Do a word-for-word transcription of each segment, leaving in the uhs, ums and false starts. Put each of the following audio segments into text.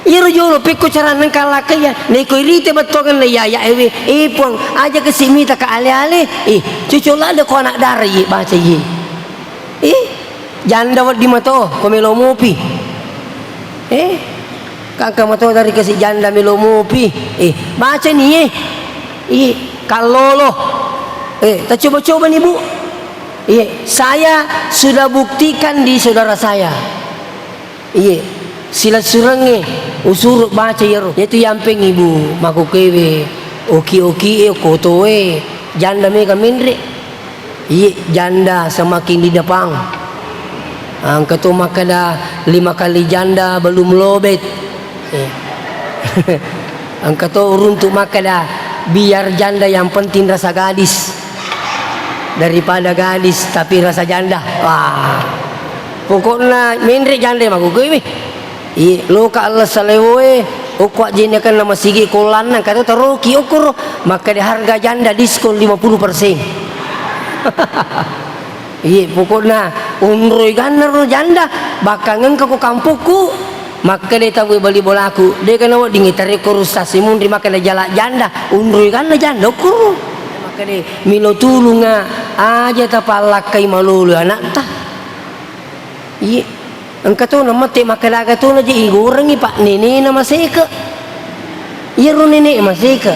Iyaro jolo pekko caranna engka lakkai ya, neko irite bettuangenna iya, ya ewe, eh, Puang, aja kasi mita ka ale-ale, eh, cocok ladde ko anak dara iye baca iye. Eh, janda wedding mato, ko melo mopi. Eh, kangka mato dari kasi janda melo mopi. Eh, baca ni, eh. Eh, kallolo. Eh, tacoba-coba ni, Bu. Eh, saya sudah buktikan di saudara saya. Iye, silessurengnge usuru baca iyaro. Iyatu yampeng ibu makkukkuewe, oki-oki e, kotoe, janda mega menre. Iye, janda semakin di depan. Engka to makkeda lima kali janda belum lobet. Eh. Engka to uruntu makkeda biar janda yang penting rasa gadis. Daripada gadis tapi rasa janda. Wah. Pokokna menre janda makkukkuewe. Iye, loka Allah salewoe, okko ajjenekenna masigi ko lanna, engka to taroki okkoro, makkeda harga janda diskon lima puluh persen. Iye, pokokna unroi ganna ro janda, bahkan engka ko kampokku, makkeda tau bali bolaku, dega nawedding tarekko russa simunri makkeda jala janda, unroi ganna janda okkoro. Makkeda milo tulunga, aja tapallakkai malolo anakta. Iye. Engka to namette makkeda aga to naje igorengngi pak nenena maseke. Iyaro nene maseke.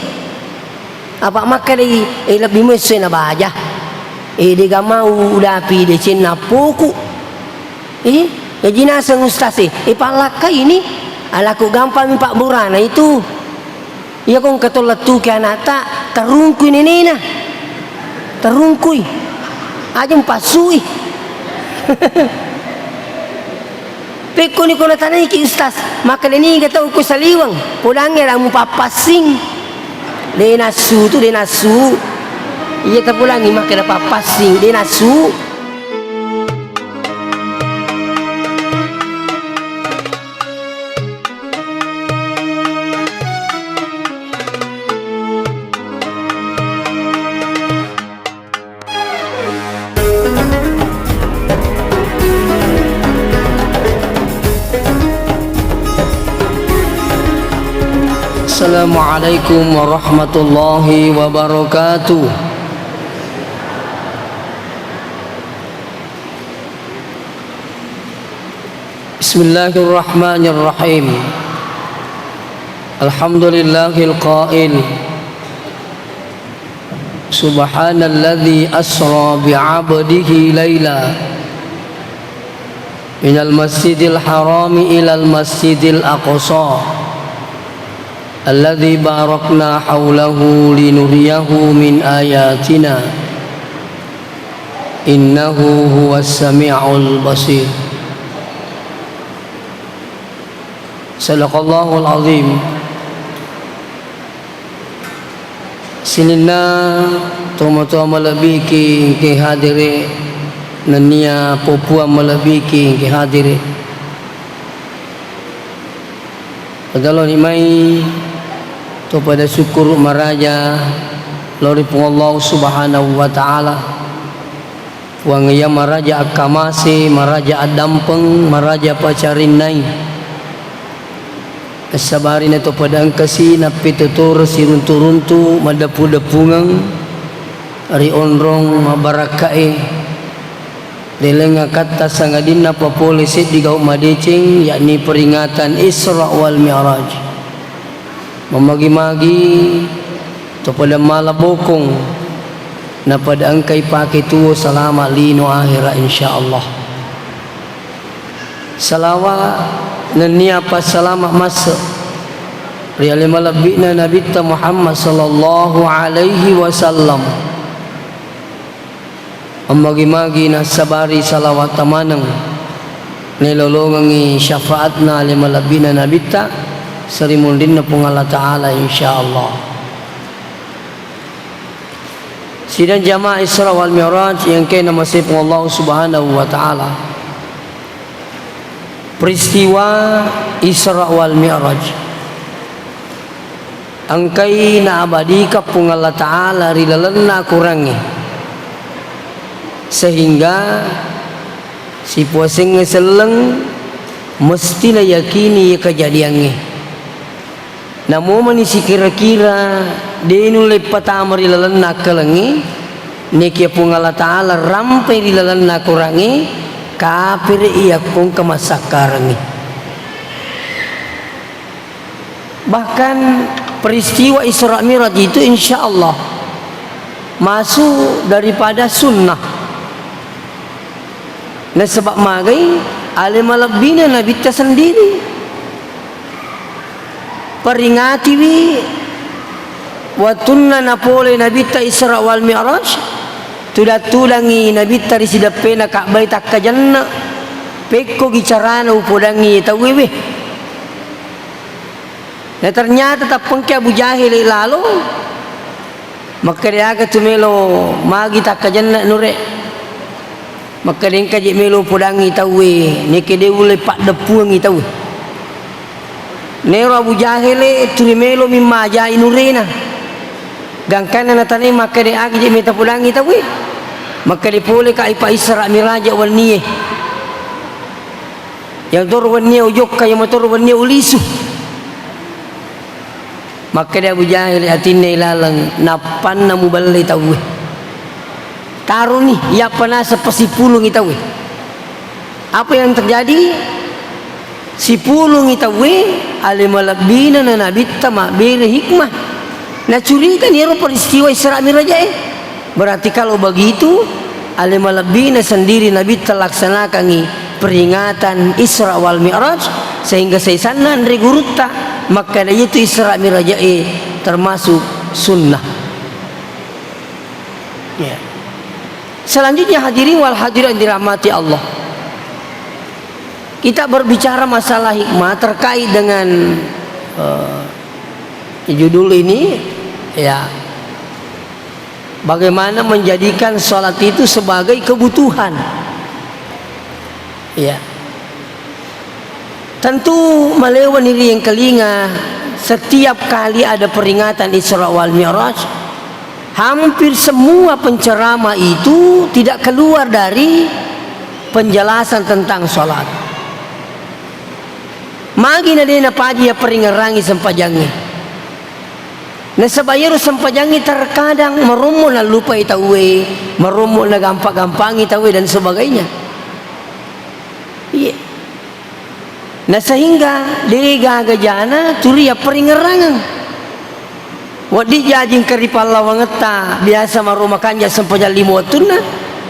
Apa makkedai, eh, lebbi muesso na baja. Eh, dega mau udapi decenna appoku. Eh, jaji naseng ustaz e, eh, pallakkai ni. Alaku gampang mi pabburana itu. Iyako engka to lettuki anakta, tarungkui nenena. Tarungkui. Aja mpassui. Pekkoni ko natanaiki, Ustaz, makkeda niga tau ko saliweng, podangnge la mupappassing. De nassu tu, de nassu. Iya tapodangngi makkeda pappassing, de nassu. Assalamualaikum warahmatullahi wabarakatuh. Bismillahirrahmanirrahim. Alhamdulillahil qail, subhanalladzi asra bi'abdihi laila minal masjidil harami ilal masjidil aqsa alladzi barakna haulahu linuriyahu min ayatina. Innahu huwas sami'ul basir. Sadaqallahul azim. Sininna tomatoa malebbiki engke hadere, nennia popuang malebbiki engke hadere. Padaloni mai to pada sukkuru maraja lao ri Puang Allah Subhanahu wa Ta'ala. Puang iya maraja akkamase, maraja addampeng, maraja pacarinnai. Nassabari na to pada engkasi nappetotoro siruntu-runtu maddepu-depungeng ri onrong mabbarakkae. Ri laing akatta sangadinna papole seddi gau madeceng, yakni peringatan Isra wal Mi'raj. Mamagi-magi to pada mala bokong, na pada engkai pake tuo salama lino ahera, insyaallah. Salawa nennia passalama masse ri ale malebbi'na Nabitta Muhammad sallallahu alaihi wasallam. Ammagi-magi nassabari salawatta maneng, nailolongengngi syafaatna ale malebbi'na Nabitta, sarimunrinna Puang Allah Ta'ala, insyaallah. Sidang jamaah Isra wal Mi'raj yang kena masih Puang Allah Subhanahu wa Ta'ala. Peristiwa Isra wal Mi'raj engkai naabadika Puang Allah Ta'ala ri lalenna Akorangnge, sehingga sipuasengnge selleng mesti nayakini iya kejadiangnge. Namo mani sikira-kira de nulle patama ri lalenna akkalengnge, nekia Puang Allah Ta'ala rampai ri lalenna Akorangngé, kapere' iya kongka massakkarengngi. Bahkan peristiwa Isra Miraj itu insya Allah masuk daripada sunnah. Nasaba magai ale malebbina Nabitta sendiri. Peringatiwi wettunna napole Nabitta Isra wal Mi'raj, tudang-tudangngi Nabitta ri sideppena Ka'bai takkajenne', pekkogi carana upodangngi tauwe we. Na ternyata tappengki Abu Jahil lalo, makkeda aga tu melo magi takkajenne' nure. Makkeda engka je melo podangngi tauwe, neke de ulle paddeppuangngi tauwe. Nero Abu Jahil turi melo mimma ajai nurena. Gangkanna natanai makkeda aga je meta podangngi tauwe. Makkeda pole ka ipa Isra Miraj wennie. Yang toro wennie ujokka, yang toro wennie ulisu. Makkeda Abu Jahil atinna ilaleng, nappanna mubelle tauwe. Taruni, yappa naseng pasipulungngi tauwe. Apa yang terjadi? Sipulungngi tauwe, ale malebbina na Nabitta mabbere hikmah. Nacuritani ero peristiwa Isra Miraja'e. Berarti kalau begitu, ale malebbina sendiri Nabitta laksanakangngi peringatan Isra wal Mi'raj, sehingga saisanna anre gurutta makkeda itu Isra Miraja'e termasuk sunnah. Ya. Selanjutnya hadirin wal hadirat yang dirahmati Allah. Kita berbicara masalah hikmah terkait dengan, eh, judul ini, ya. Bagaimana menjadikan salat itu sebagai kebutuhan. Ya. Tentu malewa ni riengkalinga setiap kali ada peringatan Isra wal Mi'raj, hampir semua penceramah itu tidak keluar dari penjelasan tentang salat. Magi na de napaji ya peringerangi sempajangnge. Nasaba iyaro sempajangnge terkadang marommo nallupai tauwe, marommo nagampa-gampangi tauwe dan sebagainya. Iya. Na sehingga de gaga jana turi yapparingerrangeng. Wedding jaji engka ri pallawangetta biasa maromma kanja sempajang lima wettunna,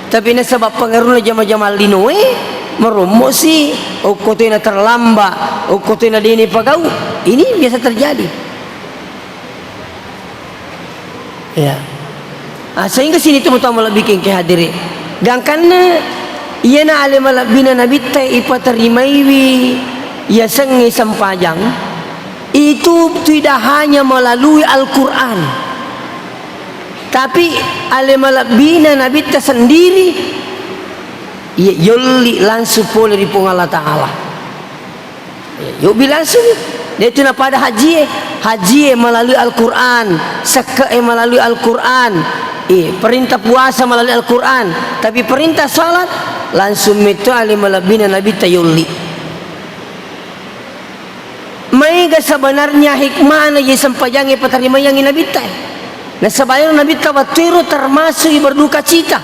tapi nasaba pengaruhna jama-jamang linoe, marommosi, okko tena terlambat, okko tena dene pagau. Ini biasa terjadi. Ya. Ah, sehingga sini tu mutama lebih kengke hadiri. Gangkanna iyana ale malebbina Nabitta ipaterimaiwi yasengnge sempajang, itu tidak hanya melalui Al-Quran, tapi ale malebbina Nabitta sendiri, iya, yolli langsung pole ri Puang Allah Ta'ala. Yobbi langsung. Detu napada hajie, hajie melalui Al-Quran, sekke'e melalui Al-Quran, eh, perintah puasa melalui Al-Quran, tapi perintah salat langsung metto ale malebbina Nabitta yolli. Maega sebenarnya hikmahna ye sempajangnge patarimaiyangngi Nabitta. Nasaba ero Nabitta wettuero termasuk berduka cita.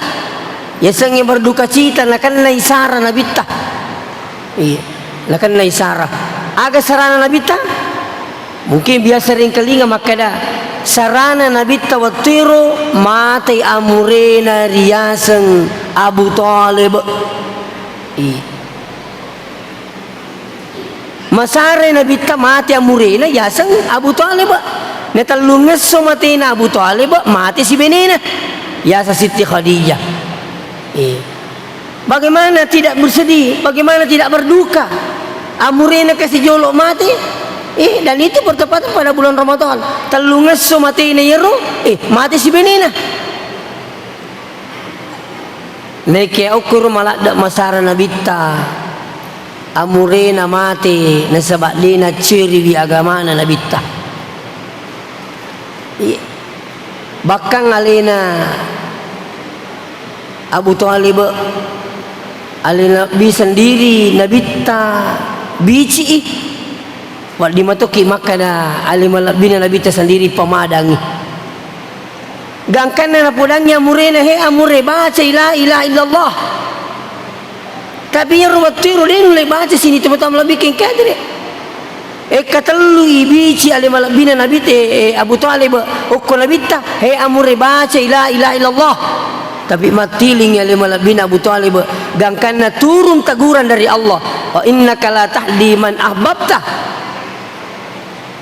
Yasengnge berduka cita nakennai sara Nabitta. Iya, nakennai sara. Aga sarana Nabitta? Mungkin biasa ringkalinga makkeda, sarana Nabitta wettuero matei amurena riaseng Abu Thalib. Iya. Masarai Nabitta mate amurena yaseng Abu Thalib. Na tellungesso matena Abu Thalib, mate sibenena yaseng Siti Khadijah. Eh. Bagaimana tidak bersedih? Bagaimana tidak berduka? Amurena kasi jolo mate. Eh, dan itu bertepatan pada bulan Ramadan. Tellungesso matena yero, eh, mate sibenena. Neke okkoro maladde masara Nabitta, amurena mate nasaba de nacceriwi agamana Nabitta. Iya. Bahkan alena Abu Thalib, alena bi sendiri Nabitta bicii. Wedding matoki makkeda ale malebbina Nabitta sendiri pamadangngi. Gangkanna napodangngi amurena, "He amure, bacai la ilaha illallah." Tapi iyaro wettuero de nulle baca sini tomatoa malebbi kengkadere. E, katellui bici ale malebbina Nabitta, e, Abu Thalib, okko Nabitta, "He amure, bacai la ilaha illallah." Tapi mattiling ale malebbina Abu Thalib, gangkanna turun teguran dari Allah, "Wa innaka la tahdi man ahbabta."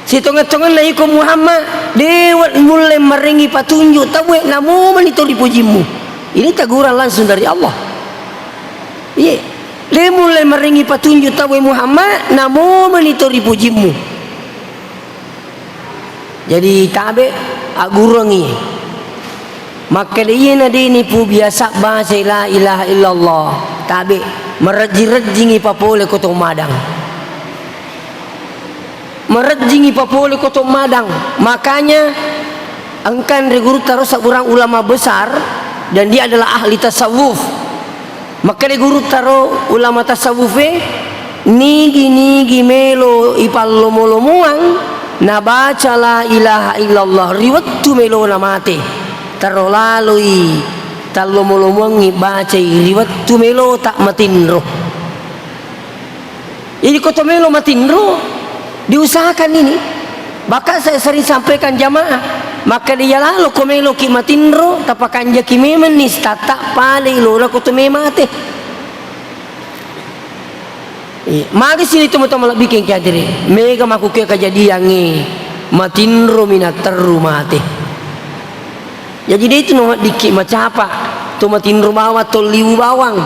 Sitongeng-tongenna iko Muhammad, de mulle marengngi patunjuk tauwe, namomani to ripojimmu. Ini teguran langsung dari Allah. Iye, de mulle marengngi patunjuk tauwe Muhammad, namomani to ripojimmu. Jadi tabe, agguruangngi. Makkeda iyena de nipubiasa baca la ilaha illallah. Tabe, marejjing-rejjingi papole ko to madang. Marejjingi papole ko to madang. Makanya engka anre gurutta ro seorang ulama besar dan dia adalah ahli tasawuf. Makkeda gurutta ro ulama tasawufe, nigi-nigi melo ipallomo-lomoang nabaca la ilaha illallah ri wettu melona mate, taro laloi tallomo-lomoangngi bacai ri wettu melota matinro. Jadi ko to melo matinro, diusahakan ini. Bahkan saya sering sampaikan jamaah, makkeda iya lalo ko meloki matinro, tapakanjaki memenni sitatta pale ilona ko to me mate. Iya, magi sini tomatoa malebbi kengkadere. Mega makkuke kejadiangnge, matinromi naterru mate. Jaji, de tu naweddikki macapa, to matinro bawang, to liwu bawang.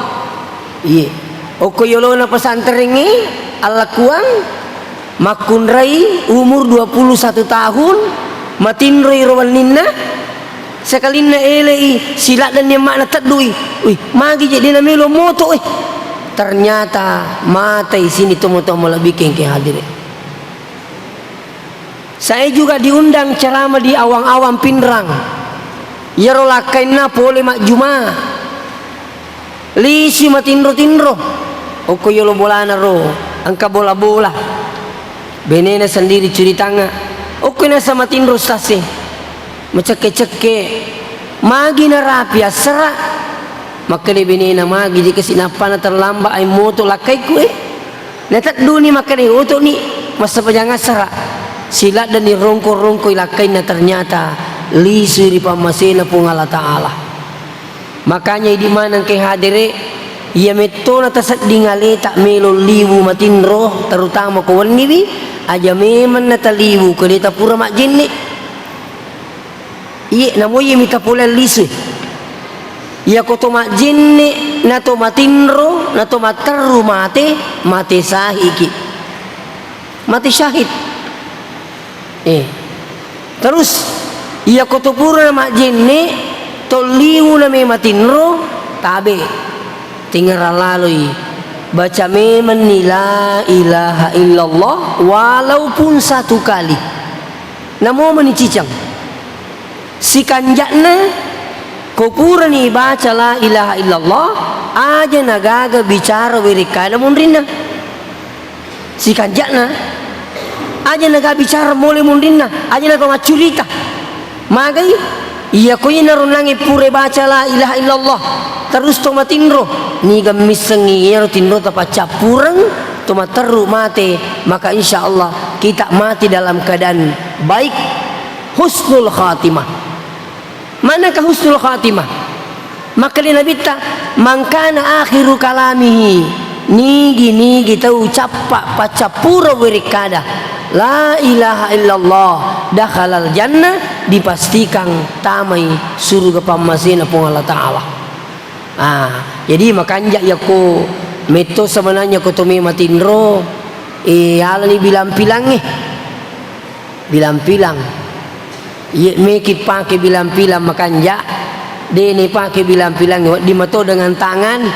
Iye. Okko yolona pesantrengnge, allakuang, makkunrai umur dua puluh satu tahun, matinroi ro wenninna, sekalinna elei, siladdenni emma'na teddui. Wih, magi je de namelo moto, eh. Ternyata matai sini tomatoa malebbi kengke hadire. Saya juga diundang ceramah di Awang-Awang Pinrang. Iyaro lakkainna pole majjuma. Lisi matinro-tinro. Okko yolo bolana ro, engka bola-bola. Benena sendiri curitangnga. Okko nasa matinro stase. Macekke-cekke. Magi narapi assara. Makkeda benena, "Magi je kasi nappana terlambat ai moto lakkaiku, eh." Natedduni makkeda, "Otoni, massapajang assara." Siladdenni rongko-rongkoi lakkainna, ternyata lisui ri pammasena Puang Allah Ta'ala. Makanya idi maneng ke hadere, iya mettona tasedding aleta melo liwu matinro, terutama ko wenniwi, aja memang nataliwu ko de tapura majjenne. Iye, namo iye mita pole lisu. Iyako to majjenne, na to matinro, na to matterru mate, mate sahiki. Mate syahid. Eh. Terus, iyako to pura majjenne, to liwu na me matinro, tabe. Tingera laloi. Baca memenni la ilaha illallah, walaupun satu kali. Namo meni cicang. Sikanja'na, ko purani baca la ilaha illallah, aja nagaga bicara werekkada munrinna. Sikanja'na, aja nagaga bicara mole munrinna, aja nato maccurita. Magai, iya ko inaro nange pure baca la ilaha illallah, terus to matinro, niga missengi iyaro tinrota paccappureng, to matterru mate, maka insya Allah kita mati dalam keadaan baik. Husnul khatimah. Manakah husnul khatimah? Makkeda Nabitta, "Man kana akhiru kalamihi," nigi-nigi tau cappa paccappura werekkada, "La ilaha illallah, dakhalal jannah," dipastikan tamai suruga pammasena Puang Allah Ta'ala. Ah, jadi makanja yakko metto sebenarnya ko to me matinro, eh, alani bilang-pilangnge. Bilang-pilang. Iye meki pake bilang-pilang makanja. De ni pake bilang-pilang, wedding mato dengan tangan,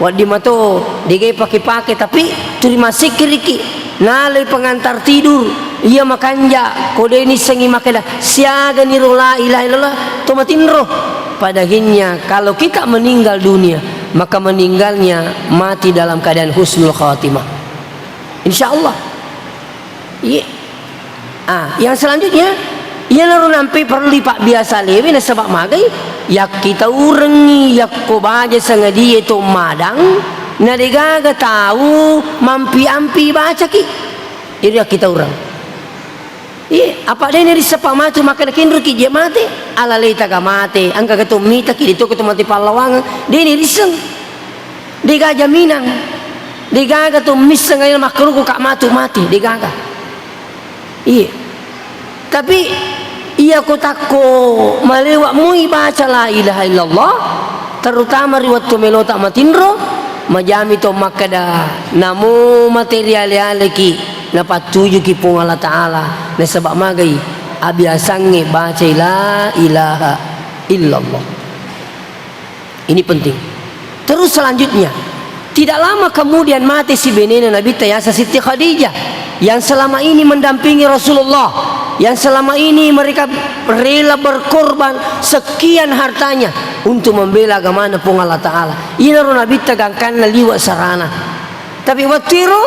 wedding mato dege pake-pake, tapi tuli massikkiriki. Nalai pengantar tidur, iya makanja, ko de nissengi makkeda, siaga niro la ilaha illallah, to matinro. Pada akhirnya, kalau kita meninggal dunia, maka meninggalnya mati dalam keadaan husnul khatimah. Insya Allah. Iya. Ah, yang selanjutnya, iyanaro nampe perlu dipabbiasa lewe, nasaba magai, yakkitaurengngi yakko baja sangadie to madang, na degaga tau mampi-ampi bacaki. Iri yakkitaureng. Iya, apa dene risseng pamatu makkeda kenroki je mate, ala letaga mate, engkaga to mitaki, de to ko to mate pallawangeng, dene risseng. Degaga jaminang. Degaga to misseng alena makkaruku ka matu mate, degaga. Iya. Tapi iya ko takko malewa mui baca la ilaha illallah, terutama ri wettu melota matinro, majami to makkeda namo mate riale-aleki napattujuki Puang Allah Ta'ala, nasaba magai abiasangnge bacai la ilaha illallah. Ini penting. Terus selanjutnya, tidak lama kemudian mate si benena Nabitta yaseng Siti Khadijah yang selama ini mendampingi Rasulullah, yang selama ini mereka rela berkorban sekian hartanya untuk membela agamana Puang Allah Ta'ala. Inaro Nabitta gangkanna liwe' sarana. Tapi wettu ero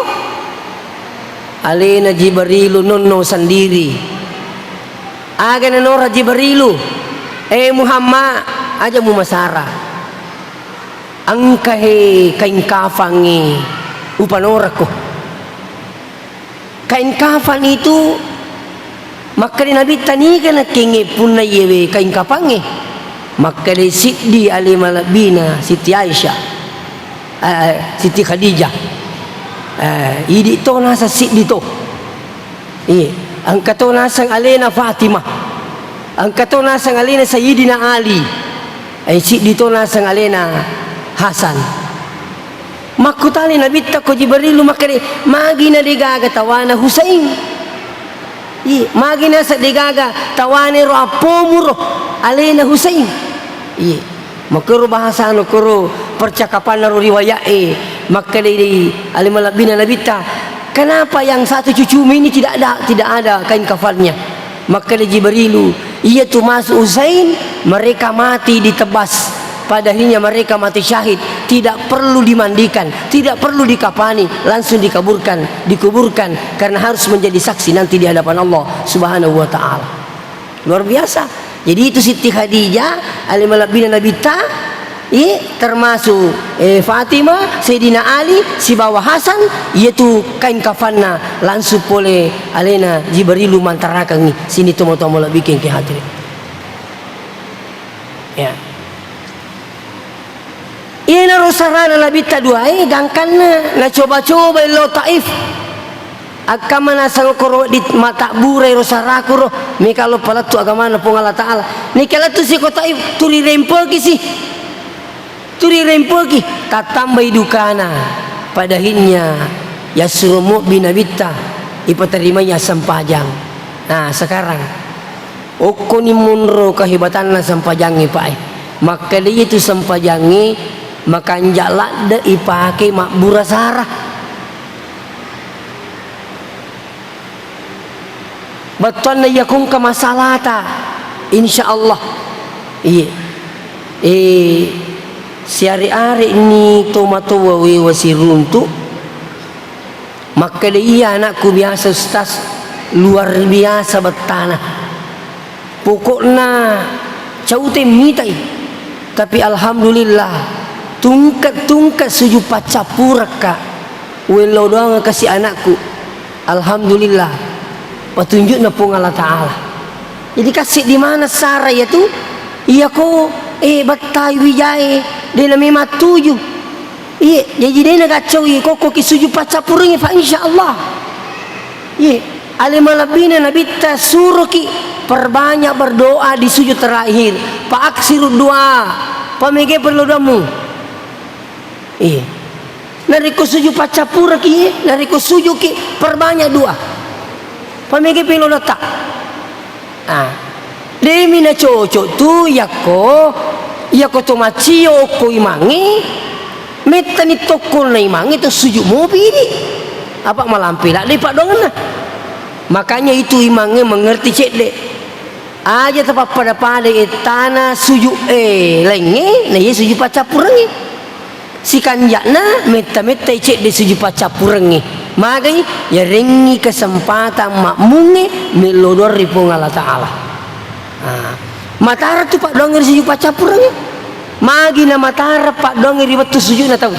alena Jibrilu nonno sendiri. Aga nanora Jibrilu, "Eh Muhammad, aja mumasara. Engka he kain kafangnge upanorakko." Kain kafan itu makkeda Nabitta, "Niga nakkengnge punna iyewe kain kafangnge?" Makkeda siddi ale malebbina Siti Aisyah. Eh, Siti Khadijah. Eh, idi to naseng siddi to. Iya, engka to naseng alena Fatimah. Engka to naseng alena Sayyidina Ali. Eh, siddi to naseng alena Hasan. Makkutani Nabitta ko Jibrilu makkeda, "Magi na degaga tawana Husain?" Iya, magi naseng degaga tawana ero appomuro alena Husain? Iya. Makkoro bahasana, koro percakapanna ro riwaya'e, makkeda di ale malebbina Nabitta, "Kenapa yang satu cucumu ini tidak ada, tidak ada kain kafannya?" Makkeda Jibrilu, "Iya tu masuk Husain, mereka mati ditebas. Pada akhirnya mereka mati syahid, tidak perlu dimandikan, tidak perlu dikapani, langsung dikaburkan, dikuburkan karena harus menjadi saksi nanti di hadapan Allah Subhanahu wa Ta'ala." Luar biasa. Jadi itu Siti Khadijah, ale malebbina Nabitta, i, termasuk, eh, Fatimah, Sayyidina Ali, sibawa Hasan, iyatu kain kafanna langsung pole alena Jibrilu mantarakengngi sini tomatoa malebbikeng ke hadirin. Ya. Iyanaro sarana Nabitta duae gangkanna nacoba-cobai lao Taif. Akkamma naseng koro wedding matabburai ro saraku ro, meka lo palettu agamana Puang Allah Ta'ala. Neka lettu si ko Taif, tuli rempeki si. Tuli rempeki, tattambai dukana. Pada akhirnya, yassuro mobbi Nabitta, ipaterimai assempajang. Nah, sekarang, Okkoni monro kehebatanna sempajangnge, Pak, e. Makkeda iyatu sempajangnge makanja' ladde' ipake mabbura sara. Bettuanna iya kongka masalata, insya Allah. Iye. Eh, siare-are'ni tomatoa wewa siruntu'. Makkeda, "Iya anakku biasa, Ustaz, luar biasa bettana. Pokokna caute mitai. Tapi alhamdulillah, tungke-tungke sujud paccappurekka. Wello doangka si anakku. Alhamdulillah, petunjukna Puang Allah Ta'ala." Jadi, kassiddi maneng sara iyatu, iyako, eh, bettai wijae, de' nami mattuju. Iye, jaji de' nagaccaui kokkoki sujud paccappurengngi, fa insya Allah. Iye, ale malebbina Nabitta suroki perbanyak berdoa di sujud terakhir. Fa aksiru doa. Pamege perlu doamu. Iye. Narekko sujud paccappurengki, narekko sujudki, perbanyak doa. Pamege pelo doatta. Ah. De'mi nacocok tu yakko, yakko to maccio okko imangnge, mettani tokkonna imangnge to sujud mopi idi. Apa malampe ladde paddoangenna. Makanya itu imangnge mengerti cedde. Aja tapappada-pada ettana sujud, eh, laingnge, na iya sujud paccappurengnge. Sikanja'na metta-mettai cedde sujud paccappurengnge. Magai, yarengngi kesempatan makmungnge mello doang ri Puang Allah Ta'ala. Ah, matara tu paddoangnge ri sujud paccappurengnge. Magi na matara paddoangnge ri wettu sujudna tau.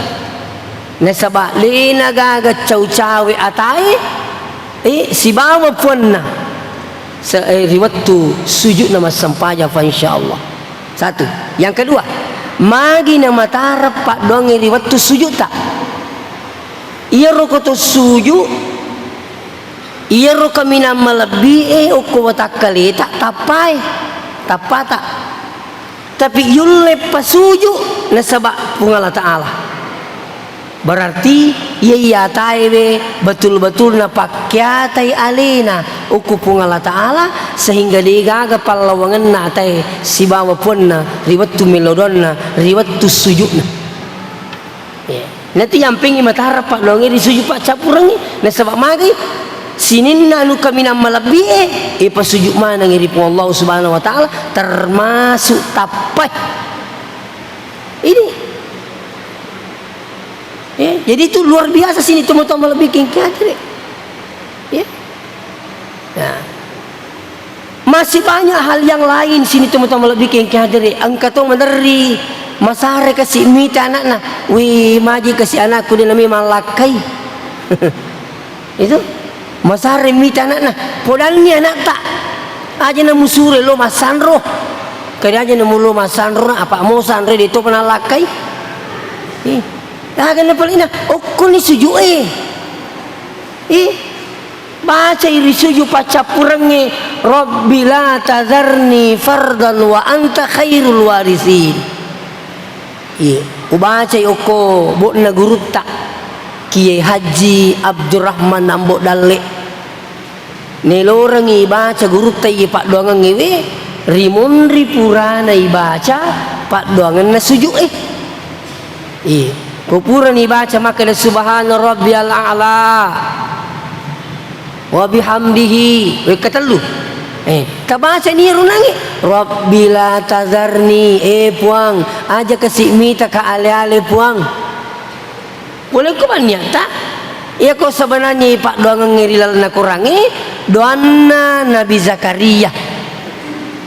Nasaba lena gaga cau-cawe atae, eh, sibawa puanna. Se-, eh, ri wettu sujudna massempajang fa insyaallah. Satu. Yang kedua, magi na matara paddoangnge ri wettu sujudta. Iyaro ko to suju, iyaro kaminang malebbi e okko watakkaleta tappae, tappata. Tapi yulle pasuju nasaba Puang Allah Ta'ala. Berarti iya, iya atae we betul-betul napakkiatai alena okko Puang Allah Ta'ala, sehingga degaga pallawangenna atae sibawa puanna ri wettu mello doanna, ri wettu sujudna. Iya. Natu yampengngi matara paddoangnge ri sujud paccappurengnge, nasaba magai sininna anu kaminang malebbi e, e pasujud manengngi ri Puang Allah Subhanahu wa Ta'ala, termasuk tappai. Ini. Ya, jadi itu luar biasa sining tomatoa malebbi engka hadere. Ya. Nah. Masih banyak hal yang lain sining tomatoa malebbi engka hadere. Engka to maderri masare kasi mita anakna. Wih, maji kasi anakku de nami mallakkai. Itu masare mita anakna. Podanni anakta. Aja na musure lo massanro. Kadi aja na mulo massanro na apa mo sanre de to panallakkai. Ih. Aga na palina okkoni sujue. Ih. Bacai ri sujud paccappurengnge, "Rabbi la tazarni fardan wa anta khairul warithin." Iye, ubacai okko bo'na gurutta, Kiai Haji Abdurrahman Ambo Dalle. Nelorengngi ibaca gurutta iye paddoangengnge we, rimunri purana ibaca paddoangenna sujud e. Iya. Ko purani baca makkeda, "Subhana rabbiyal a'la wa bihamdihi." Wekka tellu. Eh, tabacani ero nangnge, "Rabbi la tazarni." Eh, Puang, aja kasi mita ka ale-ale, Puang. Pole ko banniatta, iya ko sebenarnya paddoangengnge ri lalenna Korangnge, doanna Nabi Zakaria.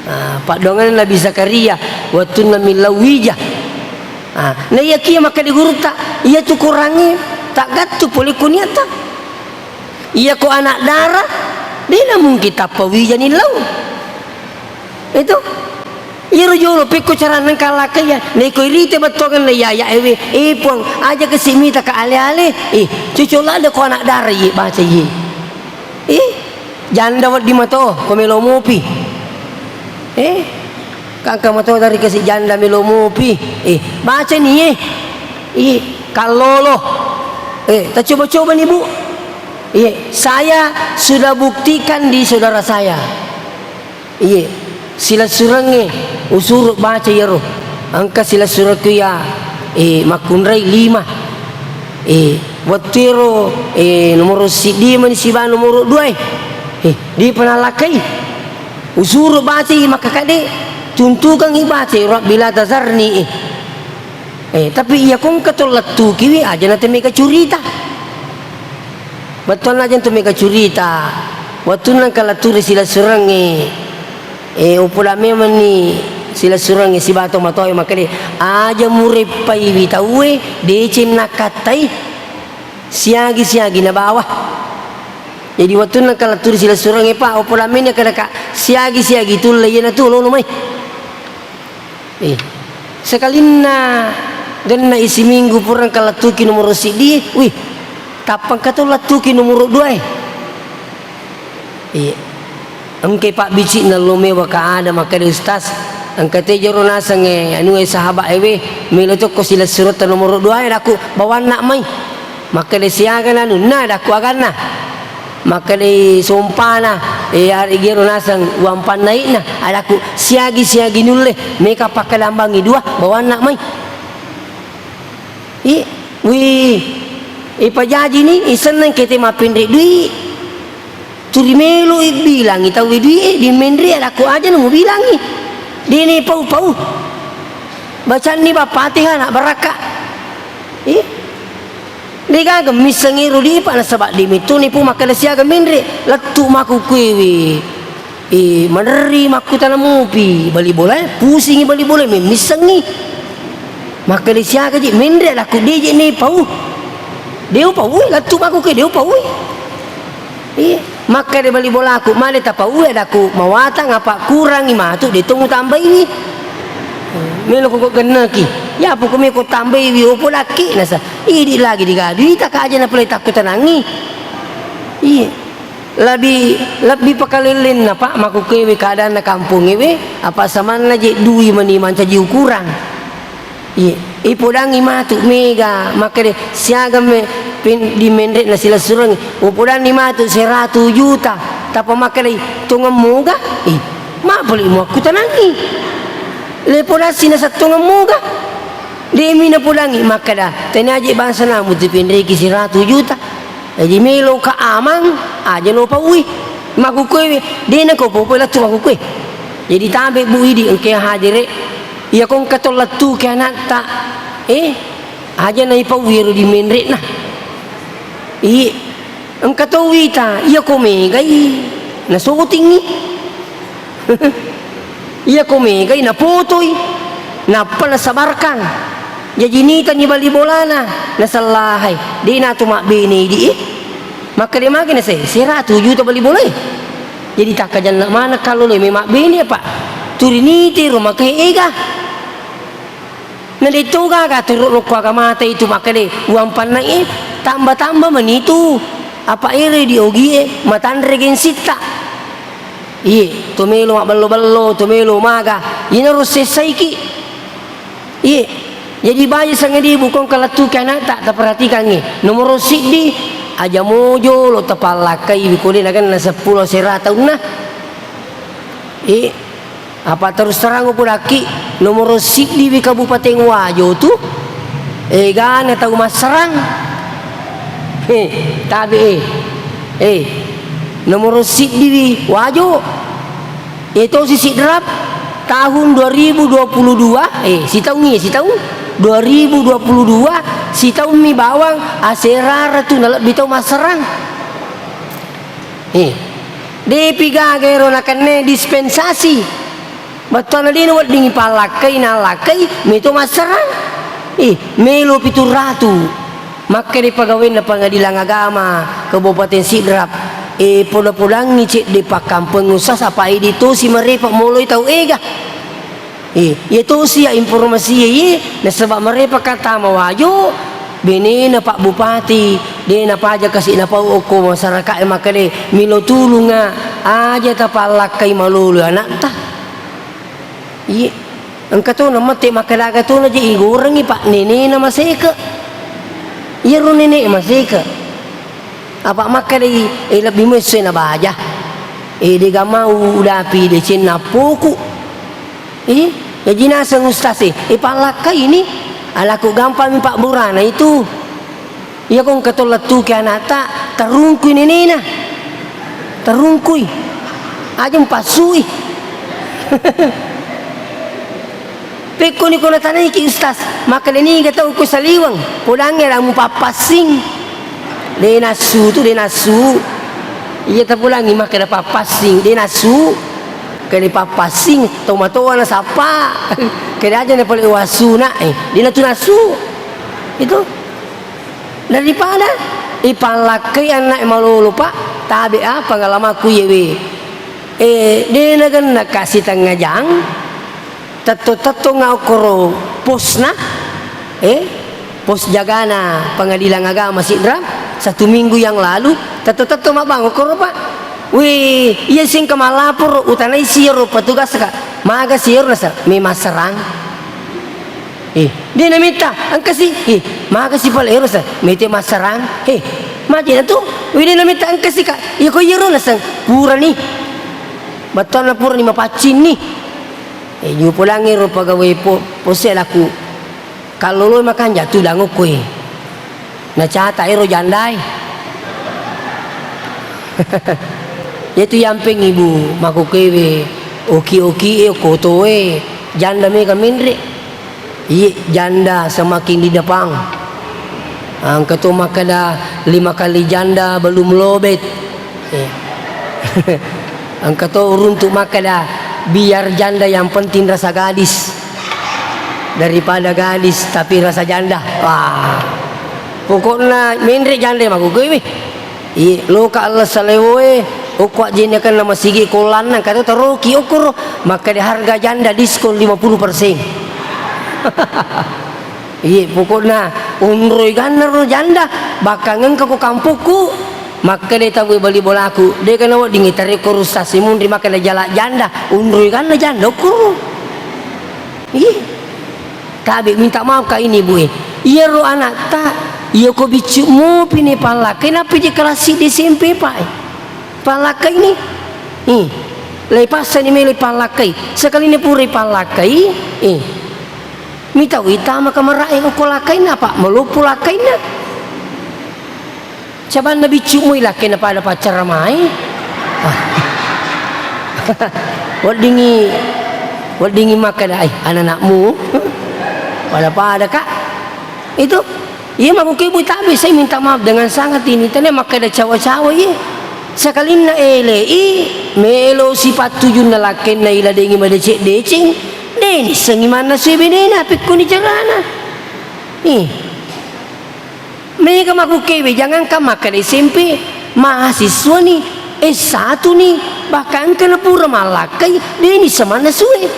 Ah, paddoangenna Nabi Zakaria, wettunna millau wija. Ah, na iyakiya makkeda gurutta, iyatu Korangnge taggattu pole ko niatta. Iyako anak dara, dena mungkin tappa wija nillau. Itu. Iyaro jolo pekko caranna engka lakkai ya, naiko irite bettuangenna iya, iya ewe, eh, Puang, aja kasi mita ka ale-ale, eh, cocok ladde ko anak dara iye baca iye. Eh, janda wedding mato, ko melo mopi. Eh, kangka mato dari kasi janda melo mopi. Eh, baca ni, eh. Iya, kallolo. Eh, tacoba-coba ni, Bu. Iya, saya sudah buktikan di saudara saya. Iya, silessurengnge usuru baca iyaro. Engka silessurekku iya, eh, makkunrai lima. Eh, wettu ero, eh, nomoro siddi mani siba nomoro dua e. Eh, di penalakai. Usuru bacai makkakade, tuntukangngi bacai, "Rabbi la tazarni," eh. Eh, tapi iya ko engka to lettukiwi, aja na temega curita. Bettuanna aja na temega curita. Wettunna engka lettu ri silessurengnge, eh, upodang memenni silessurengnge siba tomatoae makkeda, "Aja mureppaiwi tauwe, deceng nakkattai." Siagi-siagi nabawa. Jadi, wettunna engka lettu ri silessurengnge, Pak, upodang meni kada ka siagi-siagi tulle, iyanatu lono mai. Eh, sekalinna genna isi minggu pura engka lettuki nomoro siddi, wih, tappa engka to lettuki nomoro dua e. Iya. Engkai pabbicikna lo mewa ka ada makkeda, "Ustaz, engka te jero naseng, eh, anu, eh, sahabat ewe, melo tokko silessuretta nomoro dua e," daku, "bawanna mai." Makkeda, "Siaga nanunna?" Daku, "Aganna." Makkeda, "Sompana, eh, aregi ero naseng uang pannai'na." Adaku, "Siagi-siagi nulle, meka pakkalambangi dua, bawanna mai." I, wi, ipajajini, isenneng kete mappinri dui. Turi melo ibbilangi tau dui e, dimenri, adaku, "Aja namu bilangi. Dini pau-pau. Bacanni ba Fatihah, nak barakka." I, Degaga missengngi ro dipa nasaba de metto nipu makkeda siaga menre, lettu makkukkuewe. Eh, maderri makkutana mupi bali bolae, pusingi bali bolae, memmissengngi. Makkeda siaga je menre, lakku de je ne pau. De upau, lettu makkukkuewe de upau. Iya, makkeda bali bolaku, male tapauwi adakku mawatang apa kurangi matu de to mutambaiwi. Melo ko genneki. Ya apa ko meko tambaiwi opo dakki nasa. Idi lagi digadui tak aja na pale takkutanangi. Iya. Lebbi, lebbi pakalellenna, Pak, makkukkuewe keadaanna kampongngewe, apa samanna je dui mani mancaji ukurang. Iye, ipodangngi matu mega, makkeda, siaga me pin-, di menre'na silessurengngi, upodanni matu seratu juta, tappa makkedai, tongeng moga? Ih, mappali muakkutanangngi. Le podassi nasettongeng moga? Demi napodangngi, makkeda, tania je bangsa namu tu pinreki seratu juta. Jaji meloka amang, aja lo pauwi. Makkukkuewe, de nako popoi lettu makkukkuewe. Jadi tabe Bu Idi engke hadere, iya ko engka to lettuki anatta, eh, aja naipauwi ero di menre'na. Iye, engka to wita, iya ko megai, nasotingngi. Iya ko megai napotoi, nappa nasabarkang. Jaji nitani bali bolana, nasellahai, de natu mabbene idi e. Makkeda magi nasai, seratu juta bali bolae. Jadi takkajanna maneng kalloloe me mabbene apa? Turi niti rumah ke ega. Na de to gaga turu lokko aga mata itu makkeda uang panna e, tamba-tamba manitu. Apa ere di ogi e, matanre gensitta. Iye, to melo mabbello-bello, to melo maga, inaro sessaiki. Iye, jadi baja sangadi bukong kalettuki anakta, taperhatikangngi. Nomoro siddi, aja mojo lo tapallakkai wikole nagenna seppulo sera taunna. Iye, apa terus terang upodakki, nomoro siddi wi Kabupaten Wajo tu, egana tau massarang. He, tabe e. Eh, nomoro siddiwi Wajo. Etosi Sidrap tahun dua ribu dua puluh dua, eh, sitaung iya, sitaung. Dua ribu dua puluh dua, sitaummi bawang, aserara tu nalebbi tau massarang. Eh, depi gaga ero nakenna dispensasi. Bettuanna de naweddingi pallakkai, nallakkai, meto massarang. Eh, melo pitu ratu. Makkeda pegawaianna Pengadilan Agama Kabupaten Sidrap, eh, poda-podangngi cedde pakkampeng ussa, sapa idi tosi marepa moloi tau ega. Eh, iya tosi ya informasi iya, iya, nasaba marepa ka tama Wajo, benena Pak Bupati, de napaja kasi napau okko masyarakat e makkeda, milo tulunga, aja tapallakkai malolo anakta. Iye. Engka tona mate makkeda aga tona je igorengngi, Pak, nenena maseke. Iyaro nene maseke. Apa makkedai, eh, lebbi muesso na baja. Eh, dega mau udapi decenna poku. Eh, jaji naseng ustaz e, eh, pallakkaini. Alaku gampangmi pabburana itu. Iya ko engka to lettuki anakta, tarungkui nenena. Tarungkui. Aja mpassui. Pekkoni ko natanaiki, Ustaz, makkeda niga tau ko saliweng, podangnge la mupappassing. De nassu tu, de nassu. Iya tapodangngi makkeda pappassing, de nassu. Kede pappassing, tomatoa nasappa. Kede aja na pole wassuna, eh, de natu nassu. Itu. Daripada ipallakkai ana'e malolo, Pak, tabe a pengalamakku iyewe. Eh, de nagenna kasi tengnga jang, tetto-tettonga okkoro posna, eh, pos jagana Pengadilan Agama Sidrap, satu minggu yang lalu, tetto-tetto mabbang okkoro, Pak. Wih, iya singka malaporo, utanai siro petugas ka, maga siro nasa, memang serang. Eh, de namitta, engkasi. Eh, magasi pale ero sa, mete massarang. Eh, maje na tu. Wede namitta engkasi ka. Iya ko iyero naseng, purani. Battuanna purani mapaccinni. Eh, jupodangngi ro pegawai po-, pose laku. Kalloloi makanja tudang okkoe. Nacata ero jandae. Yetu yampeng ibu makokewe, oki-oki e, kotoe, janda mega menre. Iye, janda semakin di depan. Engka to makkeda lima kali janda belum lobet. Eh. Engka to uruntu makkeda biar janda yang penting rasa gadis daripada gadis tapi rasa janda. Wah. Pokokna menre janda makkukkuewe. Iye, loka Allah salewoe, okko ajjennekenna masigi kollanna, engka to taroki okkoro, makkeda harga janda diskon lima puluh persen. Iye, pokokna onroi ganna ro janda, bakkang engka ko kampokku, makkeda tau bali bolaku, deka naweddingi tarekko russa simunri makkeda jala janda, onroi ganna janda okkoro. Iye. Tabe, minta maaf, Kak, ini, Bu, eh. Iyaro anakta, iya ko biccu mopi ni pallakkai, nappi je kelas siddi S M P, Pak, eh. Pallakkai ni. Eh. Lai passani melo pallakkai. Sekali ni pura pallakkai, eh. Mitau itama kamara, eh, ko lakkaina, Pak, maloppo lakkaina. Cabanna biccu moi lakkaina pada paccaramae. Weddingi, weddingi makkeda, "Ai, ananakmu pada-pada, Kak." Itu, iya makkukku ibu tabe, saya minta maaf dengan sangat ini. Tania makkeda cawa-cawa, iya. Sekalinna elei, melo sipattujunna lakkainna ila dengi madeceng-deceng, deni sengi manna sui benena, pekkuni carana. Ih. Mega makkukkuewe, jangankan makkeda S M P, mahasiswa ni, S satu ni, bahkan engka na pura mallakkai, deni semanna sue.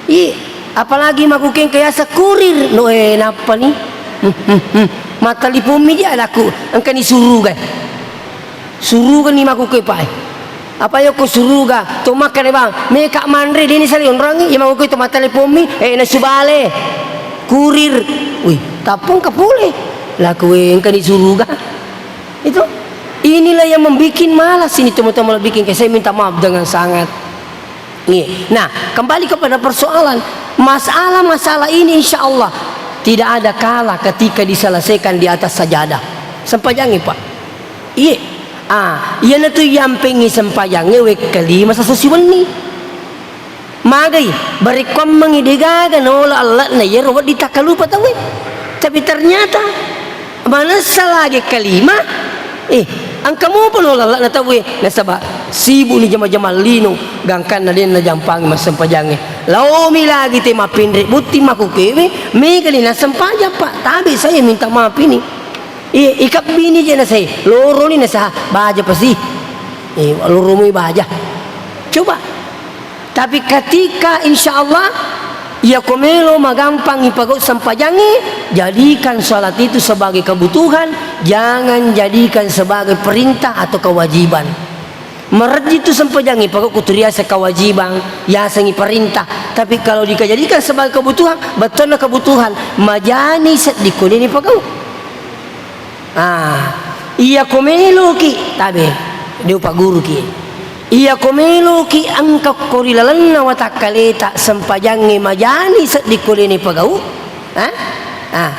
Iye, apalagi makkukkuewe engka yaseng kurir, no, eh, nappa ni? Hmm, hmm, hmm. Mattelipommi je anakku, engka ni suruga. Surugani makkukkuewe, Pak, eh. Apa yokko suruga, to makkeda bang, meka manre, deni sali onrongi, iya makkukkuewe to mattelepommi, eh, nasu bale, kurir. Wih, tappong ka pole. Laku, eh, engka ni suruga. Itu. Inilah yang membuat malas ini teman-teman, bikin saya minta maaf dengan sangat. Iya. Nah, kembali kepada persoalan. Masalah-masalah ini insya Allah tidak ada kalah ketika diselesaikan di atas sajadah. Sempajangi, Pak. Iye. Ah, iyanatu yampengngi sempajangnge wekka lima sasa siwenni. Magai, barekkuammengngi degaga naola alla'na iyaro wedding takkalupa tauwe. Tapi ternyata manessa lagi kalima, eh, engka mopa naola alla'na tauwe, nasaba sibukni jama-jamang lino, gangkanna denna jampangi massempajangnge. Laomi lagi te mappinre botting makkukkuewe, megani nassempajang, Pak. Tabe saya minta maaf ini. I, ikabbini je nasai, loroni nasaha, baja pasi. Eh, loromui baja. Coba. Tapi ketika insya Allah, iya ko melo magampang ipagau sempajangnge, jadikan salat itu sebagai kebutuhan, jangan jadikan sebagai perintah atau kewajiban. Marejji tu sempajangnge, pagau kutu riaseng kawajibang, yasengngi perintah. Tapi kalau dikejadikan sebagai kebutuhan, bettuanna kebutuhan, majani seddi ko deni pagau. Ah, iya ko meloki, tabe, de upagguruki. Iya ko meloki engka ko ri lalenna watakkaleta sempajangnge majani seddi ko deni pagau, ah? Ah,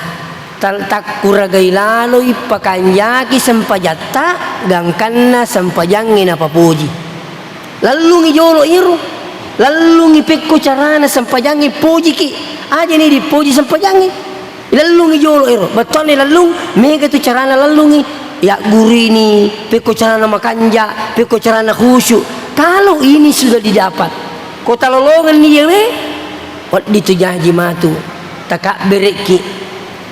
tal-, takkuragai laloi pakanjaki sempajatta, gangkanna sempajangnge napapoji. Lallungi jolo iro, lallungi pekko carana sempajangnge pojiki, ajani dipoji sempajangnge. Lallungi jolo ero, bettuanna lallung, mega tu carana lallungi. Yaggurini, pekko carana makanja, pekko carana khusyuk. Kalau ini sudah didapat, ko talolongenni yewe, wedding tu jaji matu, takabberekki.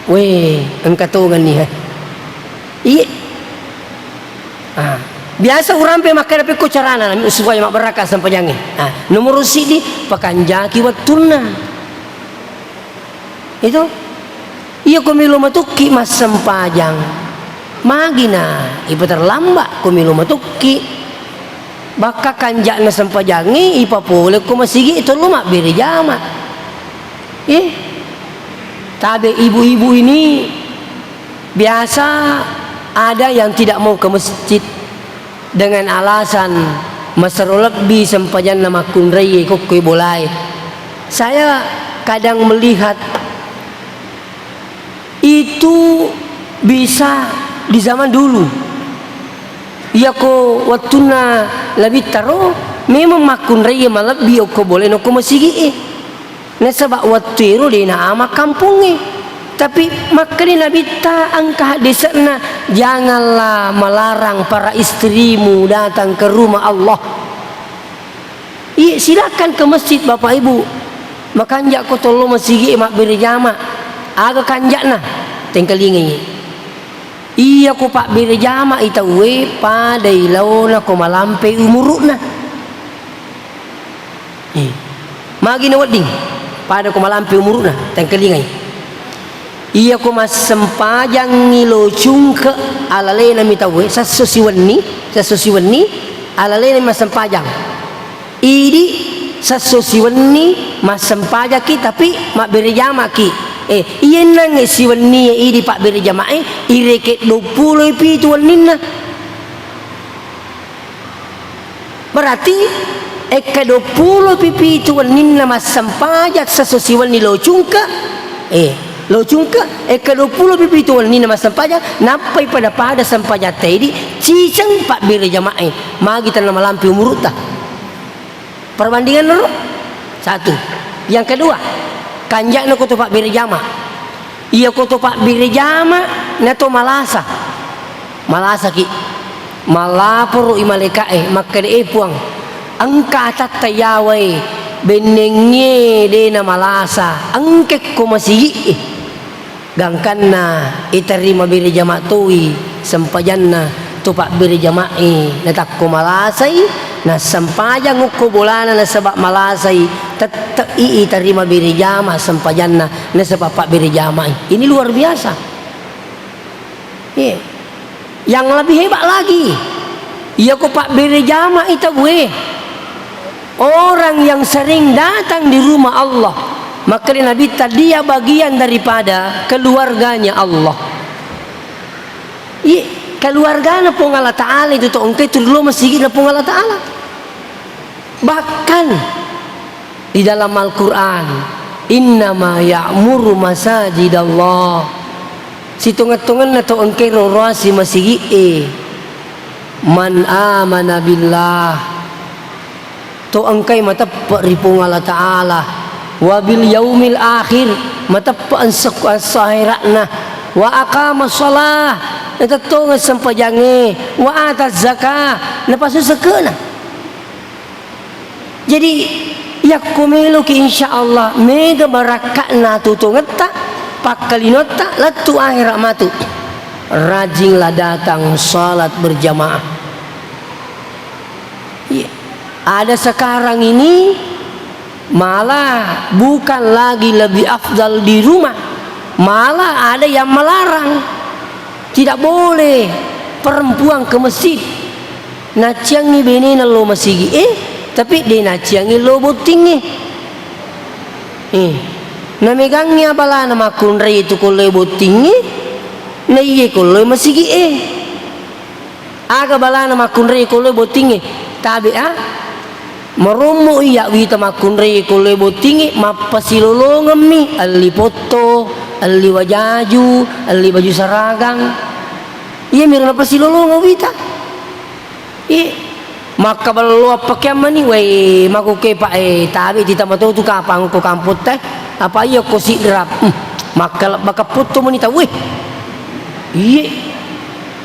Weh, engka tongenni, he. Iye. Ah, biasa urampe makkeda pekko carana supaya mabbarakka sempajangnge. Ah, nomoro siddi, pakanjaki wettunna. Itu. Iya ko melo matukki massempajang. Magina, ipaterlamba ko melo matukki. Bakka kanja'na sempajangnge, ipapole ko masigi, tollo mabbere jama. Eh, tabe ibu-ibu ini biasa ada yang tidak mau ke masjid dengan alasan masero lebbi sempajanna makkunraie kokkoi bolae. Saya kadang melihat itu bisa di zaman dulu. Iyako wettunna Nabitta ro, memang makkunraie malebbi okko bolae nokko masigi'e. Nasaba wettu ero de naama kampongnge. Tapi makkeda Nabitta engka haddese'na, "Janganlah melarang para istrimu datang ke rumah Allah." Iya, silakan ke masjid, Bapak Ibu. Makanja'ko tollo masigi e mabbere jama. Aga kanja'na? Tengkalingai. Iyako pabbere jama'i tauwe, padai laona ko malampe umuru'na. Eh, magi nawedding? Pada ko malampe umuru'na, tengkalingai. Iyako massempajangngi lo cungke, alalenami tauwe, sesso siwenni, sesso siwenni, alalenami massempajang. Idi sesso siwenni massempajaki, tapi mabbere jamaki. Eh, iyennangnge siwennie idi pabbere jamae, ireke duappulo pitu wenninna. Berarti, ekka duappulo pi pitu wenninna massempajang sesso siwenni lo cungke, eh, lo cungke, ekka duappulo pi pitu wenninna massempajang, nappai pada-pada sempajatta idi, ciceng pabbere jamae, magi tenna malampe umuru'ta. Perbandinganna ro? Satu. Yang kedua, kanja'na ko to pabbere jama. Iya ko to pabbere jama, na to malasa. Malasaki. Mallaporo i malaeka'e, makkeda, "Eh, Puang, engka atatta yawae, bennengnge de na malasa, engke ko masigi e." Gangkanna itarima bere jama toi sempajanna to pabbere jamae, natakko malasai, nassempajang okko bolana nasaba malasai, tette i itarima bere jama sempajanna nasaba pabbere jamai. Ini luar biasa. Iya. Yang lebih hebat lagi, iya ko pabbere jama'i tauwe. Orang yang sering datang di rumah Allah, makkeda Nabitta, dia bagian daripada keluarganya Allah. Iya, keluargana Puang Allah Ta'ala itu to engka itu lo masigi'na Puang Allah Ta'ala. Bahkan di dalam Al-Quran, "Innama ya'muru masajidallah." Sitongeng-tongenna to engkai roroasi masigi'e, "Man amana billah." To engkai mateppe ri Puang Allah Ta'ala, "wa bil yaumil akhir," mateppe esso, esso ahera'na, "wa aqama shalah," natettongeng sempajangnge, "wa ata zakah," napassu sekke'na. Jadi, yakko meloki, insya Allah, mega barakka'na tutungetta, pakkalinotta, lettu ahera matu. Rajinlah datang salat berjamaah. Iya. Ada sekarang ini malah bukan lagi lebih afdal di rumah, malah ada yang melarang. Tidak boleh perempuan ke masjid. Naciangngi benena lo masigi e, tapi de naciangngi lo bottingnge. Eh, namegangngi abalana makkunrai tu ko lo bottingnge, na iye ko lo masigi e. Aga balana makkunrai ko lo bottingnge? Tabe a. Marommo iya wita makkunrai ko lo bottingnge, mappasilolongemmi, elli potto, elli wajaju, elli baju saragang. Iya miro napasilolongeng wita. Ih, makkaballo appakeang mani, wai, makuke pa, eh, tabe tita mato tu kapang ko kampotta, eh. Apa iya ko sidrap, hmm, makkalebba kaputto mani tau, weh. Iye,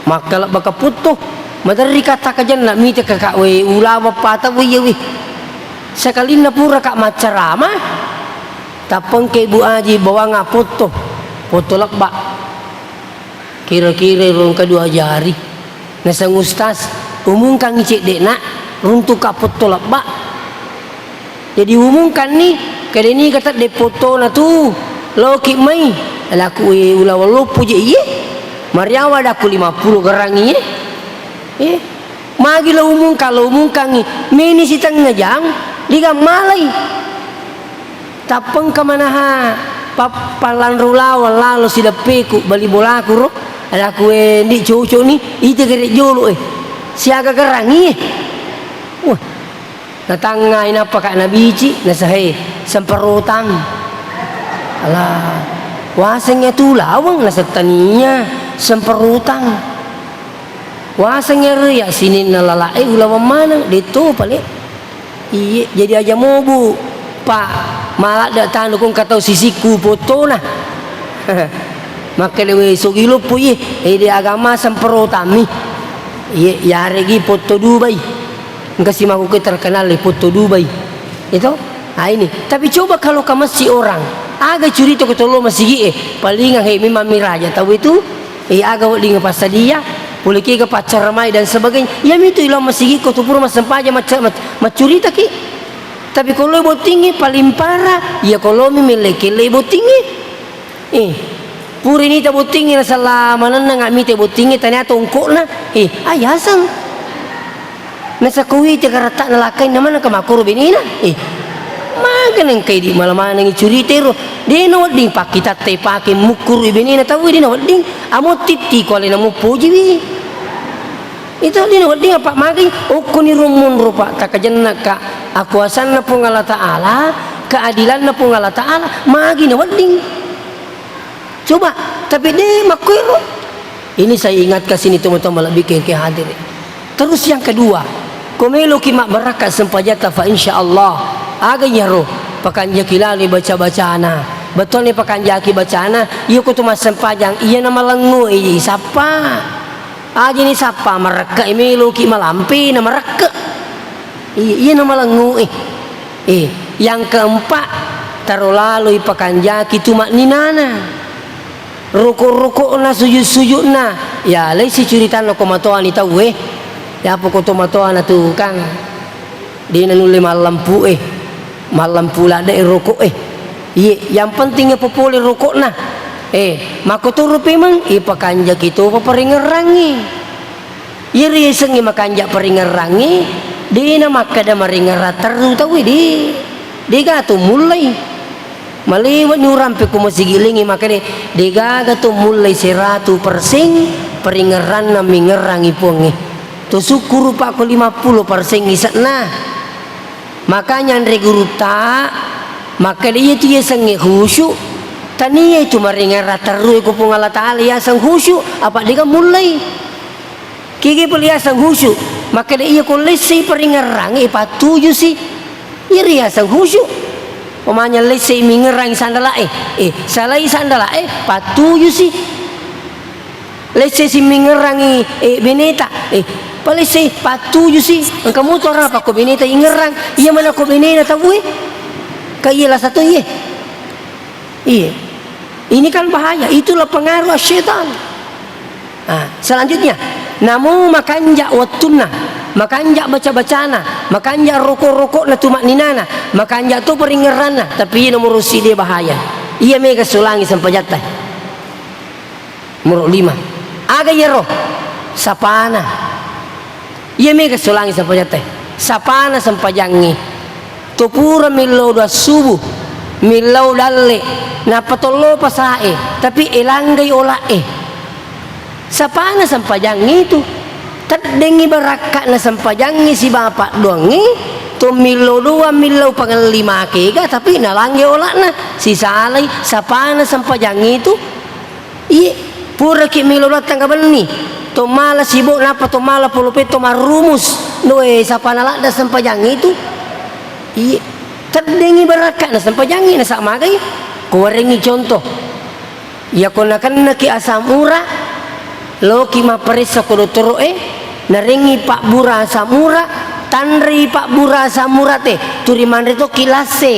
makkalebba kaputto. Maderri kata kajenna, mite kakak, weh, ulama pata, weh, iya, weh. Sekalinna pura kak maccarama, tappengke Bu Aji bawang apotto, potto lebba. Kira-kira rongka dua jari. Naseng ustaz, umungkangngi cedde'na, runtuka potto lebba. Jadi umungkanni, kedeni kata de pottona tu, loki mai. Laku, eh, ulawang loppo je iye. Mariawa daku lima puluh gerang iye. Eh, magi lo umungkang, lo umungkangngi. Meni sitengnga jang, digammalai. Tappengka manaha pa-, pallanru lawang lalo sideppeku, bali bolaku ro. Adaku, eh, ndi cocok ni, ite gere jolo, eh. Siaga gerangi, eh. Wah. Natangngai nappa ka nabici, nasahe, semperotang. Alah, waseng ya tu lawang, nasettania, semperotang. Waseng ya ri ya sininna lala, eh, ulawang maneng, de to pale. Iye, jadi aja mobu, Pak, maladde tanu ko engka tau sisikku potona. Makkeda, "We, sogi loppo iye, eh, de agama semperotammi." Iye, yaregi Potto Dubai. Engka si makkuke terkenal le Potto Dubai. Itu? Ah, ini. Tapi coba kalau ke masjid orang, aga curita ko tollo masigi e, palinga he memang miraja tau itu, eh, aga wedding passadia, pole kega paccaramai dan sebagainya. Iya mitu ilo masigi ko tu pura massempajang macca-, mac-, maccuritaki. Tapi ko lo bottingi paling parah, iya ko lo mi melle kelle bottingi. Eh, pura nita bottingngi nasala manennang mite bottingngi tania tongkokna. Eh, ayaseng. Nasakko wite garatta'na lakkainna maneng ka makkoro benena. Eh, maga nengka idi mala manengi curita ero. De nawedding pakkitatta ipake mukkuru benena tau de nawedding. Amo titti ko alena mupojiwi. Itu de nawedding apa magai okkoni ro monro, Pak, takajennaka akuasanna Puang Allah Ta'ala, keadilanna Puang Allah Ta'ala, magi nawedding. Coba, tapi de makkuero. Ini saya ingatkan sini teman-teman lebih ke, ke hadir. Terus yang kedua, ko meloki mabbarakka sempajatta fa insya Allah. Aga iyaro pakanjaki lalo baca-bacana. Bettuanna pakanjaki bacana, iya ko tu massempajang, iya na malengngu, iya sappa. Ajini sappa marekke meloki malampe na marekke. Iya, iya na malengngu e. Eh, yang keempat, taro laloi pakanjaki tu makninana. Roko-rokokna, sujud-sujudna. Ya, laisi curitanna ko matoani tauwe. Ya, apa ko to matoana tu, Kang? De nanulle mallempu e. Mallempu ladde e rokok e. Iye, yang penting e popole rokokna. Eh, makkotoro pemeng, ipakanjaki topa paringerrangngi. Iyaro yasengnge makanja paringerrangnge, dena makkeda maringerrang terru tauwe, de. Dega to mullei. Malewa ni urampe ko masigi lengnge makkeda, degaga to mullei seratu persen paringerranna mingerrangi Puangnge. To sukkuru pa ko lima puluh persen ise'na. Makanya anre gurutta makkeda iyatu yasengnge khusyuk, tania itu maringerrang terru ko Puang Allah Ta'ala yaseng khusyuk, apa dega mullei. Kege pole yaseng khusyuk, makkeda iya ko lessei paringerrangnge, eh, pattujusi. Iyaro yaseng khusyuk. Pemanya lessei mingerrangi sandala'e, eh, salai sandala'e, pattujusi. Lessei si mingerrangi, eh, beneta, eh, palessei, pattujusi. Engka muto arapa ko beneta ingerrang, iya mana ko benena tauwe. Ka iya lasa to iye. Iye. Ini kan bahaya, itulah pengaruh syaitan. Ah, selanjutnya, namu makanja wettunna, makanja baca-bacana, makanja roko-rokokna tu makninana, makanja to paringerranna, tapi iya nomoro siddi bahaya. Iya mega solangi sempajatta. Nomoro lima. Aga iyaro? Sapana. Iya mega solangi sempajatta. Sapana sempajangnge. To pura millau dua subuh, millau dalle, nappa tollo pasae, tapi elanggai ola'e. Sapana sempajangnge itu. Teddengngi barakka'na sempajangnge sibawa paddoangnge, to millau dua, millau pangelli makega, tapi nalanggai ola'na, sisalai sapana sempajangnge itu. Iye, puraki melo lattang benni, to mala sibo, nappa to mala polope, to marrumus. Noe, sapana ladda sempajangnge itu. Iye, teddengngi barakka'na sempajangnge, nasa magai. Ko warengngi contoh. Iya ko nakennaki asam ura, loki mapparessa ko dottoro'e, narengngi pabbura asam ura, tanrei pabbura asam ura te, turi manre tokki lasse.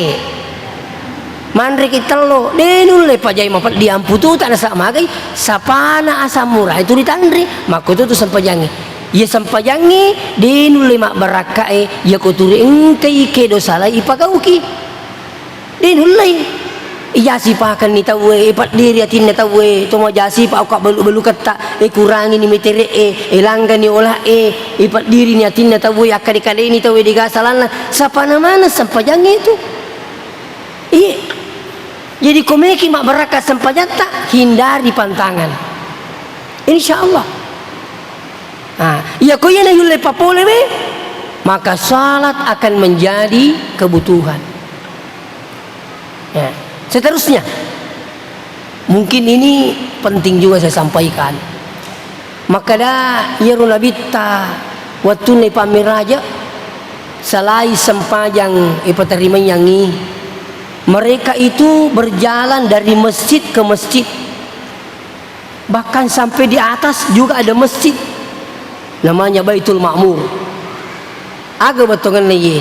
Manreki tello, de nulle pajai mapeddi ampututa nasa magai, sapana asam ura itu ditanre, makkototu sempajangnge. Iya sempajangnge, de nulle mabbarakkae, iya ko turi engkai kedo salai ipagauki. De nullei. Ijasi pakenni tauwe, ipeddiri atinna tauwe, to majasi pa okka belu-beluketta, e kurangini metere'e, e langgani ola'e, ipeddirini atinna tauwe, akkade-kadeni tauwe, dega salanna, sapana maneng sempajangnge itu. Iye. Jadi, komeki mabbarakka sempajatta, hindari pantangan. Insya Allah. Nah, iya ko iya na yulle papole we, maka salat akan menjadi kebutuhan. Ya. Seterusnya, mungkin ini penting juga saya sampaikan. Makkeda iyaro Nabitta wettunna ipammiraja, salai sempajang ipaterimaiyangngi, Mereka itu berjalan dari masjid ke masjid. Bahkan sampai di atas juga ada masjid. Namanya Baitul Ma'mur. Aga bettuanna iye?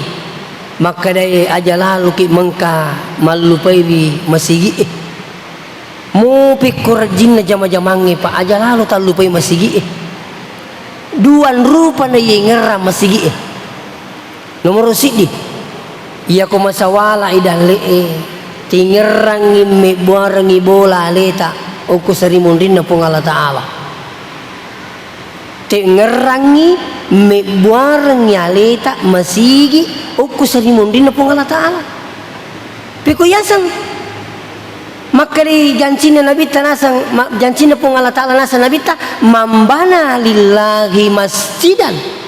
Makkedae aja laluki mengka mallupaiwi masigi'e. Mupi ko rajinna jama-jamangnge, Pak, aja lalo tallupai masigi'e. Duan rupana iye ngerrang masigi'e. Nomoro siddi, iyako masawala'i dalle'e, tingerrangngi mebbuarengngi bola aleta okko sarimunrinna Puang Allah Ta'ala. Tengngerangngi mebbuarengngi aleta masigi okko sarimunrinna Puang Allah Ta'ala. Peko yaseng makkeda jancinna Nabitta naseng, ma-, jancinna Puang Allah Ta'ala naseng Nabitta, "Mambana lillahi masjidan."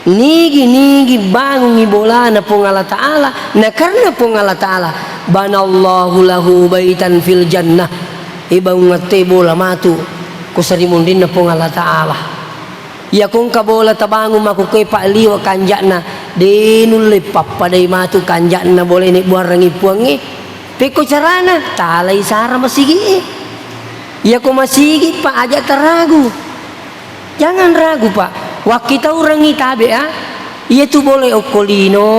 Nigi-nigi bangungngi bolana Puang Allah Ta'ala, na karena Puang Allah Ta'ala, "Banallahu lahu baitan fil jannah." Ibangungatte bola matu ko sarimunrinna Puang Allah Ta'ala. Iyako engka bola tabangung makkukkoe, Pak, liwe' kanja'na, de' nulle pappadai matu kanja'na bola nebbuarengngi Puangnge. Pekko carana, talai sara masigi'e. Iyako masigi, Pak, aja taragu. Jangan ragu, Pak. Wakkitaurengngi tabe', a. Iyatu bola okko lino,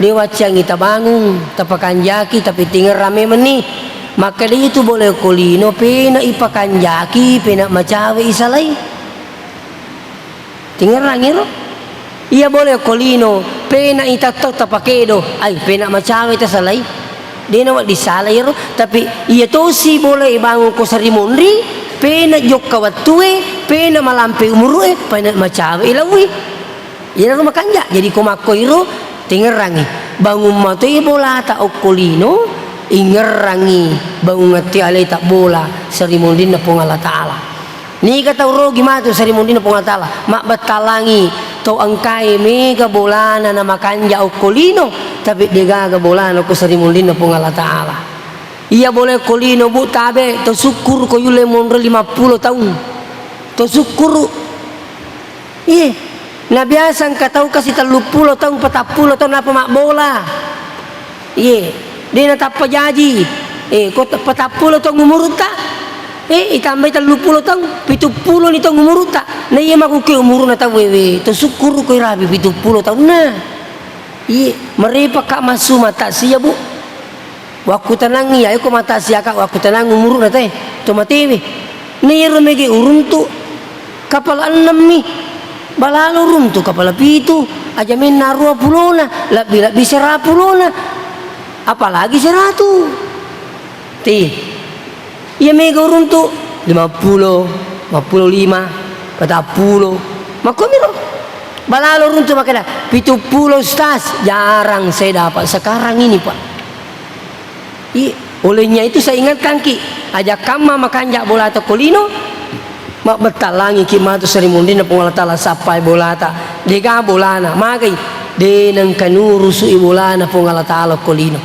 de' waccangngi tabangung, tapakanjaki, tapi tingerrang memenni. Makkeda iyatu bola okko lino, pena ipakanjaki, pena macawe isalai. Tingerrangngi ro? Iya bola okko lino, pena itattau tapakedo, ai, pena macawe tasalai. De' nawedding sala iyaro, tapi iya tosi bola ibangung ko sarimunri, pena jokka wettue, pena malampe umuru'e, pena macawe ilaui. Iyaro makanja', jadi ko makkoiro, tingerrangngi. Bangung matoi bolata okko lino, ingerrangngi bangungatte aleta bola sarimunrinna Puang Allah Ta'ala. Niga tau rogi matu sarimunrinna Puang Allah Ta'ala, mabbettalangi tau engkae mega bolana namakanja' okko lino, tapi degaga bolana okko sarimunrinna Puang Allah Ta'ala. Iya bola okko lino, Bu, tabe', to sukkuru' ko yulle monro limappulo taung. To sukkuru'. Iye. Na biasa engka tau kasi telluppulo taung, patappulo taung, napa mabbola. Iye, de' natappa jaji. Eh, ko te-, patappulo taung umurutta, eh, itambai telluppulo taung, pituppuloni taung umurutta. Na iya makkukkoe umuru'na tauwe, we, to sukkuru' ko irapi pituppulo taunna. Iye, marepakka' massu mata sia, Bu. Wakkutanangngi, ayo ko mata siaka' wakkutanang umuru'na te, to matewe. Na iyaro mega uruntu' kapala ennemmi, balalo uruntu' kapala pitu, aja menna ruapulona, lebbi-lebbi serapulona, apalagi seratu. Ti, iya mega uruntu' limappulo, mappulo lima, patappulo, makkomiro. Balalo uruntu' makkeda, pituppulo, Ustaz, jarang saya dapat sekarang ini, Pak. I, olehnya itu saya ingatkan ki, aja kamma makanja' bolata okko lino, mabbettalangi ki matu sarimunrinna Puang Allah Ta'ala sappai bolata, dega bolana, magai, de' nengka nurusu'i bolana Puang Allah Ta'ala okko lino.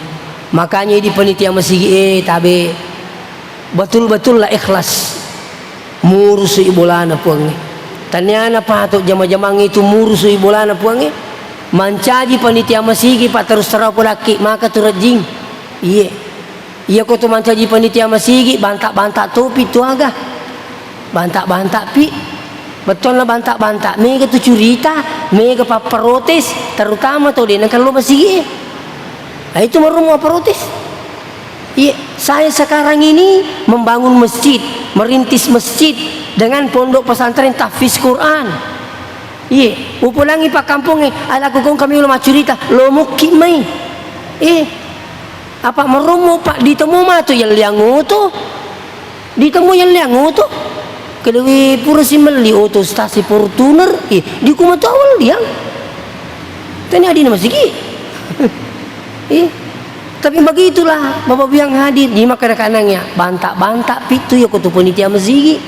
Makanya idi panitia masigi e, tabe', betul-betullah ikhlas murusu'i bolana Puangnge. Taniana pato' jama-jamangnge itu murusu'i bolana Puangnge. Mancaji panitia masigi, Pak, terus terang podakki, maka tu rejjing. Iye. Iya ko tu mancaji panitia masigi, banta'-banta' topi tu aga. Banta'-banta' pi. Bettuanna banta'-banta', mega tu curita, mega papparotes, terutama to de' nengka lo masigi e. Nah, itu marummu apparotes. Iya, saya sekarang ini membangun masjid, merintis masjid dengan pondok pesantren tahfiz Quran. Iya, upodangngi pakkampongnge, ala kukong kami ulo maccurita, lo mukki mai. Eh, apa marummu, Pak, ditemu matu yalliang oto? Ditemu yalliang oto? Kedewi pura si melli oto stasi Fortuner, eh, di kuma tawal liang. Tani adina masigi. Eh, tapi begitulah Bapak Ibu yang hadir di makkada kanang ya, banta'-banta' pitu ya kutu panitia masigi.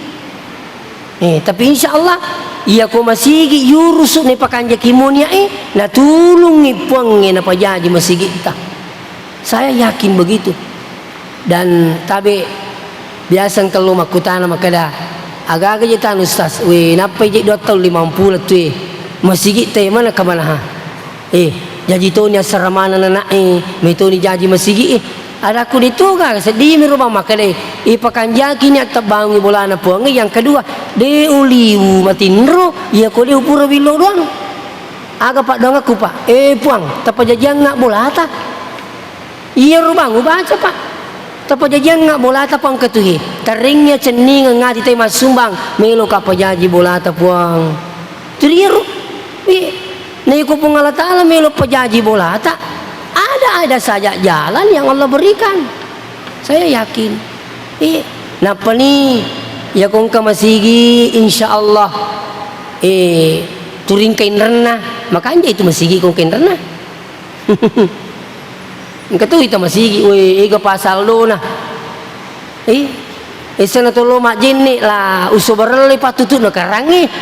Eh, tapi insya Allah, iya ko masigi yurusu ne pakanjaki monia e, natulungi Puangnge napajaji masigitta. Saya yakin begitu. Dan tabe' biasa engka lo makkutana makkada, "Aga-aga je tanu, Ustaz?" "We, nappai je dua taung limampulo tu e. Masigi te mana kamanaha?" Eh, Jaji toni assaramana nana'e, metoni jaji masigi'e. Adakku de toga, seddimi ro bang makkeda, ipakanjaki ni attabbangungi bolana Puangnge. Yang kedua, de uliwu matinro, iya ko de upura willo doang. Aga paddoangakku, Pak? Eh, Puang, tapajajiangnga bolata. Iyaro bang ubaca, Pak. Tapajajiangnga bolata, Puang, ketuhi. Terengngi acenningeng ati tai massumbang, meloka pajaji bolata, Puang. Turi iyaro. Wi, na iko Puang Allah Ta'ala melo pajaji bolata, ada-ada saja jalan yang Allah berikan. Saya yakin. Eh, nappani, iya ko engka masigi, insya Allah, eh, turingka inrenna, makanja itu masigi ko engka inrenna. Engka tu ita masigi, we, ega pasal dona. Eh, esana tolo majjenne la usobarelle patutu na karangnge.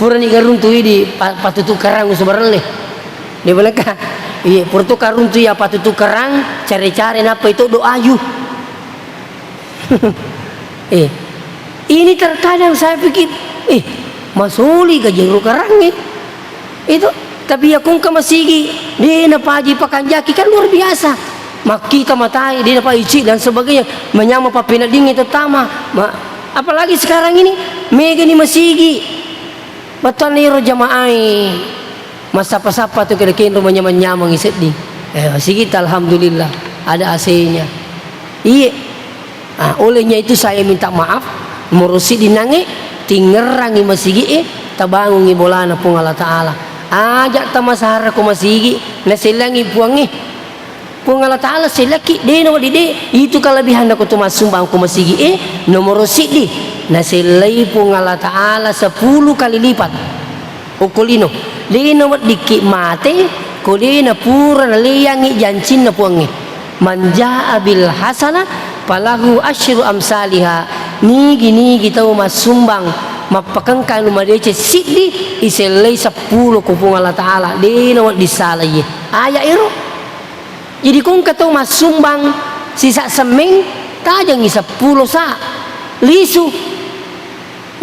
Purani garuntui di pa-, patutu karang usobarelle. Dia bilang, "Kak, iya, pura tu karuntu ya patutu karang, care-care napa itu do ayu." Eh, ini terkadang saya pikir, eh, masoli ga jero karangnge. Itu, tapi ya kungka masigi, de napaji pakanjaki kan luar biasa. Makkita matai, de napaji dan sebagainya, menyama pappeneddingnge tettama. Ma-, apalagi sekarang ini, megani masigi. Bettuanna iro jamaai massappa-sappa tu kede kenro manyameng-nyamengi sedding. Eh, masigita alhamdulillah ada A C-nya. Iye. Ah, olehnya itu saya minta maaf, morosi dinange tingerangi masigi'e, tabangungi bolana Puang Allah Ta'ala. Aja tamasara ko masigi, nasellangi Puangnge. Puang Allah Ta'ala sellaki, de nawedding de, itu kelebihanna ko to massumbang ko masigi e, nomoro siddi, nasellai Puang Allah Ta'ala sepuluh kali lipat. Okko lino, de naweddikki mate, ko de napura naleangi jancinna Puangnge. Man jaa bil hasanah falahu asyru amsaliha. Nigi-nigi tau massumbang, mappakengka anu madeceng siddi, isellai seppulo ko Puang Allah Ta'ala, de nawedding sala iye. Aya ero. Jadi ko engka tau massumbang sisa semmeng, tajengi seppulo sa, lisu.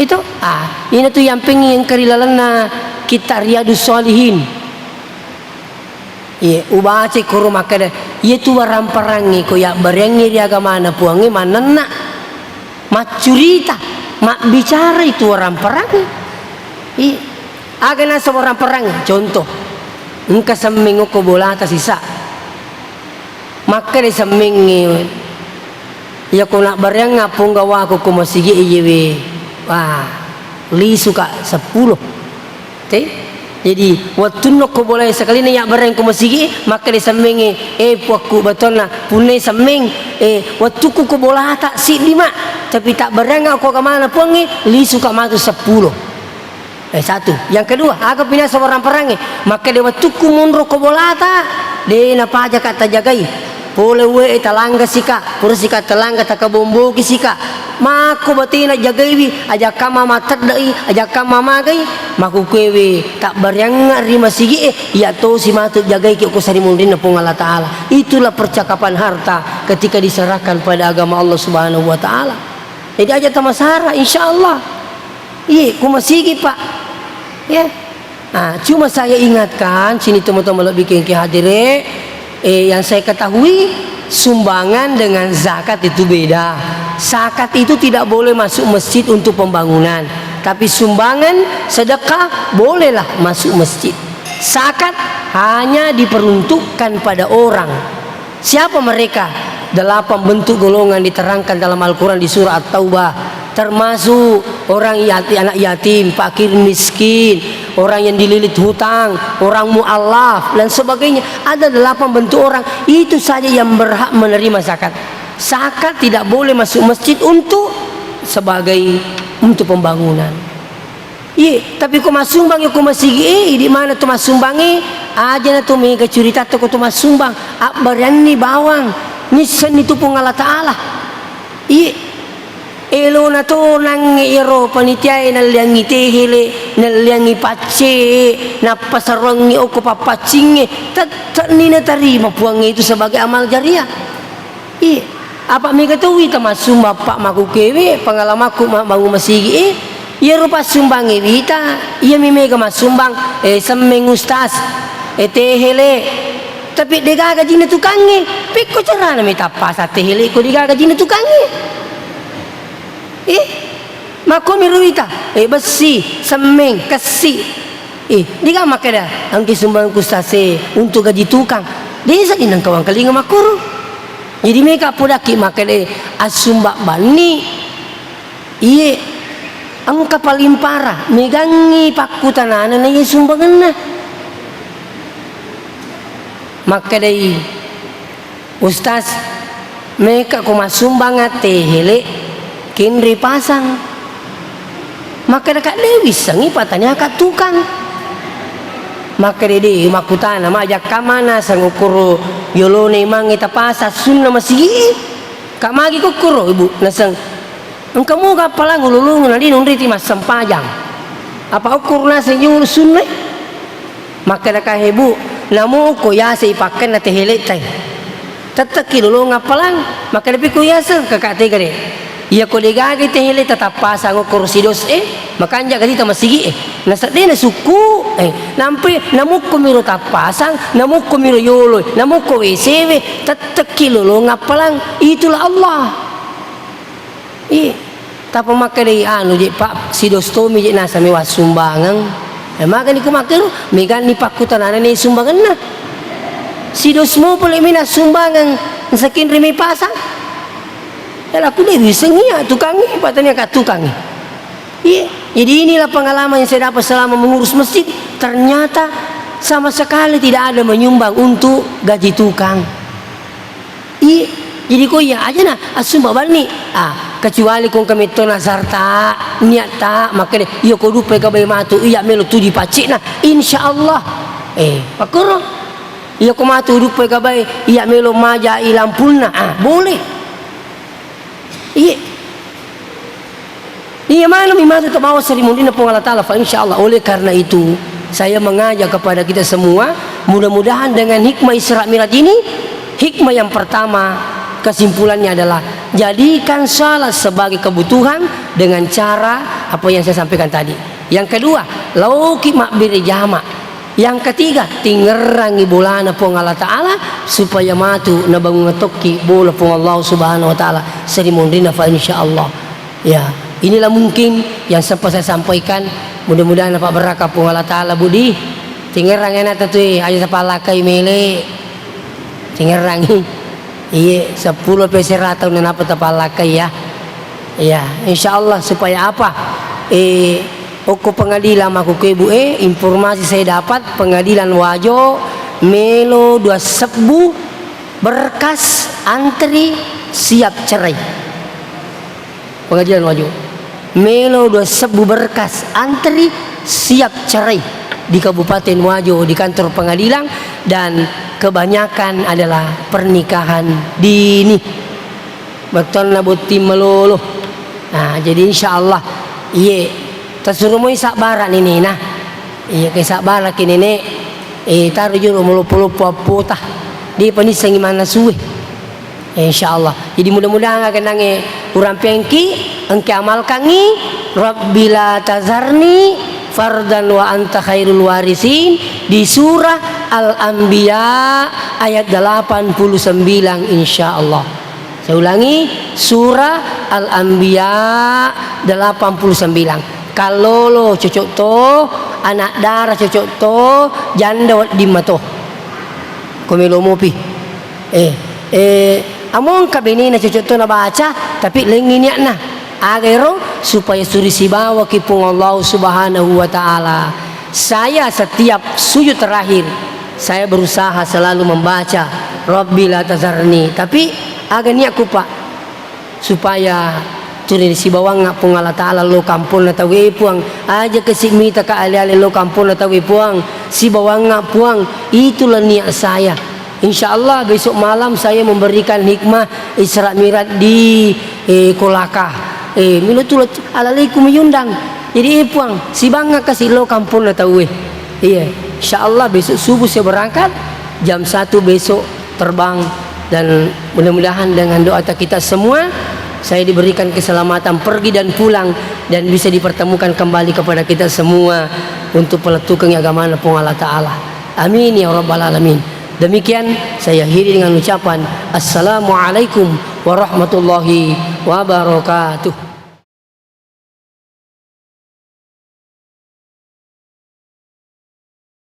Itu, ah, ina tu yampeng engka ri lalenna kitta Riyadus Shalihin. Iya, ubacai koro makkeda, iya tu waramparangnge ko yabbareangnge ri agamana Puangnge mannenna. Maccurita, mabbicara itu waramparangnge. Iya. Aga naseng waramparangnge? Contoh, engka semmeng okko bolata sisa. Makkeda semmengnge, iya ko nabbareangnga ponggawaku ko masigi e iyewe, wah, lisuka seppulo. Te? Jadi, wettunna ko bolae sakalina yabbareang ko masigi e, makkeda semmengnge, eh, puakku batonna, punnai semmeng, eh, wettukku ko bolata siddi ma, tapi tabbareangnga ko agamana Puangnge, lisuka matu seppulo. Eh, satu. Yang kedua, aga pinasa waramparangnge? Makkeda wettukku monro ko bolata, de napajaka tajagai. Pole uwe e talangga sika, pura sika talangga takabomboki sika. Makko batena jagaiwi, ajakka mama teddei, ajakka mamagai, makukuewe tabbareangnga ri masigi e, iya tosi matu jagaiki ko sarimunrinna Puang Allah Ta'ala. Itulah percakapan harta ketika diserahkan pada agama Allah Subhanahu wa Ta'ala. Jadi aja tamasara, insya Allah. Iye, ku masigi, Pak. Ya. Ah, cuma saya ingatkan, sini teman-teman lebih kengke hadire, eh, yang saya ketahui, sumbangan dengan zakat itu beda. Zakat itu tidak boleh masuk masjid untuk pembangunan. Tapi sumbangan, sedekah, bolehlah masuk masjid. Zakat hanya diperuntukkan pada orang. Siapa mereka? Delapan bentuk golongan diterangkan dalam Al-Quran di surah At-Taubah, termasuk orang yati-, anak yatim, fakir miskin, orang yang dililit hutang, orang mu'alaf, dan sebagainya. Ada delapan bentuk orang, itu saja yang berhak menerima zakat. Zakat tidak boleh masuk masjid untuk sebagai, untuk pembangunan. Iye, tapi ko massumbang ko masigi e, idi mana tu massumbang e, aja na tu mega curita tu ko tu massumbang, abbareanni bawang, nissenni tu Puang Allah Ta'ala. Iye, elona to nangnge iyaro panitia e nalliangi tehele, nalliangi pacce, nappasaruangngi okko pappaccingnge, tette'ni natarima Puangnge itu sebagai amal jariah. Iye, apa mega to wita massumbang, Pak, makukewe pengalamakku ma-, bangun masigi e, Iyaro passumbangnge wita, iyami mega massumbang, eh, semmeng ustaz, eh, tehele. Tapi degaga jinna tukangnge, pekko carana metappasa tehele ko degaga jinna tukangnge. Eh, makkomi ruita, eh, bessi, semmeng, kessi. Eh, diga makkeda, engki sumbang ku ustaz e untuk gaji tukang. Desa di nengkawang kelinga makkoro. Jadi meka podakki makkeda, eh, assumba banni. Iye, engka paling parah, megangngi pakkutanana na iye sumbangenna. Makkedai, "Ustaz, meka ko massumbang tehele, kenre pasang." Makkeda, "Kak, de wissengi pataniaka tukang." Makkeda, "De, makkutana, majakka mana sangukkuru yolona imangnge tapasang sunna masigi?" Kak, magi kukkuro, Ibu? Naseng, engka muga appalang ululungu na de nunriti massempajang. Apa ukkuru naseng yulu sunna? Makkeda ka, "He, Bu, namu ko yase ipakkenna teheletta e. Tettekki lolong appalang." Makkeda, "Pikku yaseng, Kakak, tega de. Iya ko degaga teheletta tappasang ukkuru sidos e, makanja gati ta masigi e. Naseddena sukku e, nampe namukko miro tappasang, namukko miro yolo, namukko W C we, tettekki lolong appalang. Itulah Allah." Iya. Tapa makkedai anu je, Pak, sidos tomi je nasa mewa sumbangeng. E, magani ku makkero, meganni pakkutanana ne sumbangenna. Sidos mo pole mina sumbangeng, sakinri mi pasang. Ya, laku de wiseng iya tukangi, patanya ka tukangi. Iya. Jadi inilah pengalaman yang saya dapat selama mengurus masjid. Ternyata sama sekali tidak ada menyumbang untuk gaji tukang. I, jadi ko iya aja na assumba banni. Ah, kecuali ko engka metto nazarta, niatta, makkeda, "Iya ko duppe gabai matu, iya melo tuju paccina, insya Allah." Eh, pakkoro. "Iya ko matu duppe gabai, iya melo majai lampunna." Ah, boleh. Iya. Iya, manami matu tabawa seri munrinna Puang Allah Ta'ala, fa insya Allah. Oleh karena itu, saya mengajak kepada kita semua, mudah-mudahan dengan hikmah Isra Mi'raj ini, hikmah yang pertama, kesimpulannya adalah, jadikan salat sebagai kebutuhan dengan cara apa yang saya sampaikan tadi. Yang kedua, laoki mabbere jama. Yang ketiga, tingerrangi bolana Puang Allah Ta'ala, supaya matu nabangunga tokki bola Puang Allah Subhanahu wa Ta'ala, seri munrinna, fa insya Allah. Ya, inilah mungkin yang sempat saya sampaikan. Mudah-mudahan napabbarakka Puang Allah Ta'ala, Budi. Tingerrangi anakta tu, eh, aja tapallakai mele. Tingerrangi. Iye, seppulo peserra taunna nappa tapallakai ya. Iya, insya Allah supaya apa? Eh, okko pengadilan makkukue, Bu, eh, informasi saya dapat pengadilan Wajo melo dua sebbu berkas antri siap cerai. Pengadilan Wajo. Melo dua sebbu berkas antri siap cerai di Kabupaten Wajo, di kantor pengadilan, dan kebanyakan adalah pernikahan dini. Bettuanna botting malolo. Nah, jadi insya Allah, iye, tasuro moi sabbara nenena. Iye, ke sabbara ke nenek, eh, taro jolo maloppo-loppo appota. Dia panissengi manasue. Insya Allah. Jadi mudah-mudahan aga nange urampengki, engke amalkangi, "Rabbi la tazarni fardan wa anta khairul warisin" di surah Al-Anbiya ayat delapan puluh sembilan, insya Allah. Saya ulangi, surah Al-Anbiya delapan puluh sembilan. Kallolo cocok to, anak dara cocok to, janda wedding mato. Ko melo mopi. Eh, eh, amo engka benena cocok to nabaca, tapi lengngi niatna. Aga ero? Supaya suri sibawaki Puang Allah Subhanahu wa Ta'ala. Saya setiap sujud terakhir, saya berusaha selalu membaca, "Rabbi la tazarni." Tapi aga niatku, Pak? Supaya tuli sibawangnga Puang Allah Ta'ala lo kamponna tauwe, Puang. Aja kasi mitaka ale-ale lo kamponna tauwe, Puang. Sibawangnga, Puang. Itulah niat saya. Insya Allah besok malam saya memberikan hikmah Isra Mi'raj di, eh, Kolaka. Eh, milo tula alalaiku miundang. Jadi, eh, Puang, sibangnga kasi lo kamponna tauwe. Iya, insya Allah besok subuh saya berangkat, jam satu besok terbang, dan mudah-mudahan dengan doa kita semua, Saya diberikan keselamatan pergi dan pulang dan bisa dipertemukan kembali kepada kita semua untuk pelettukengngi agamana Puang Allah Ta'ala. Amin ya rabbal alamin. Demikian saya akhiri dengan ucapan Assalamualaikum warahmatullahi wabarakatuh.